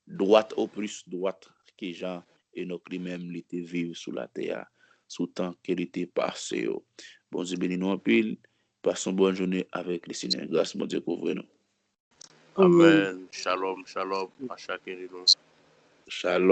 dwat, o plis dwat ke jan Enòk li menm li te viv sou latè a. sou tan ke li te pase yo. Bondye beni nou anpil. Pase yon bòn jounen avèk Lesenyè. Gras Bondye kouvri nou. Amen. Shalom, shalom à chacun de nous. Shalom.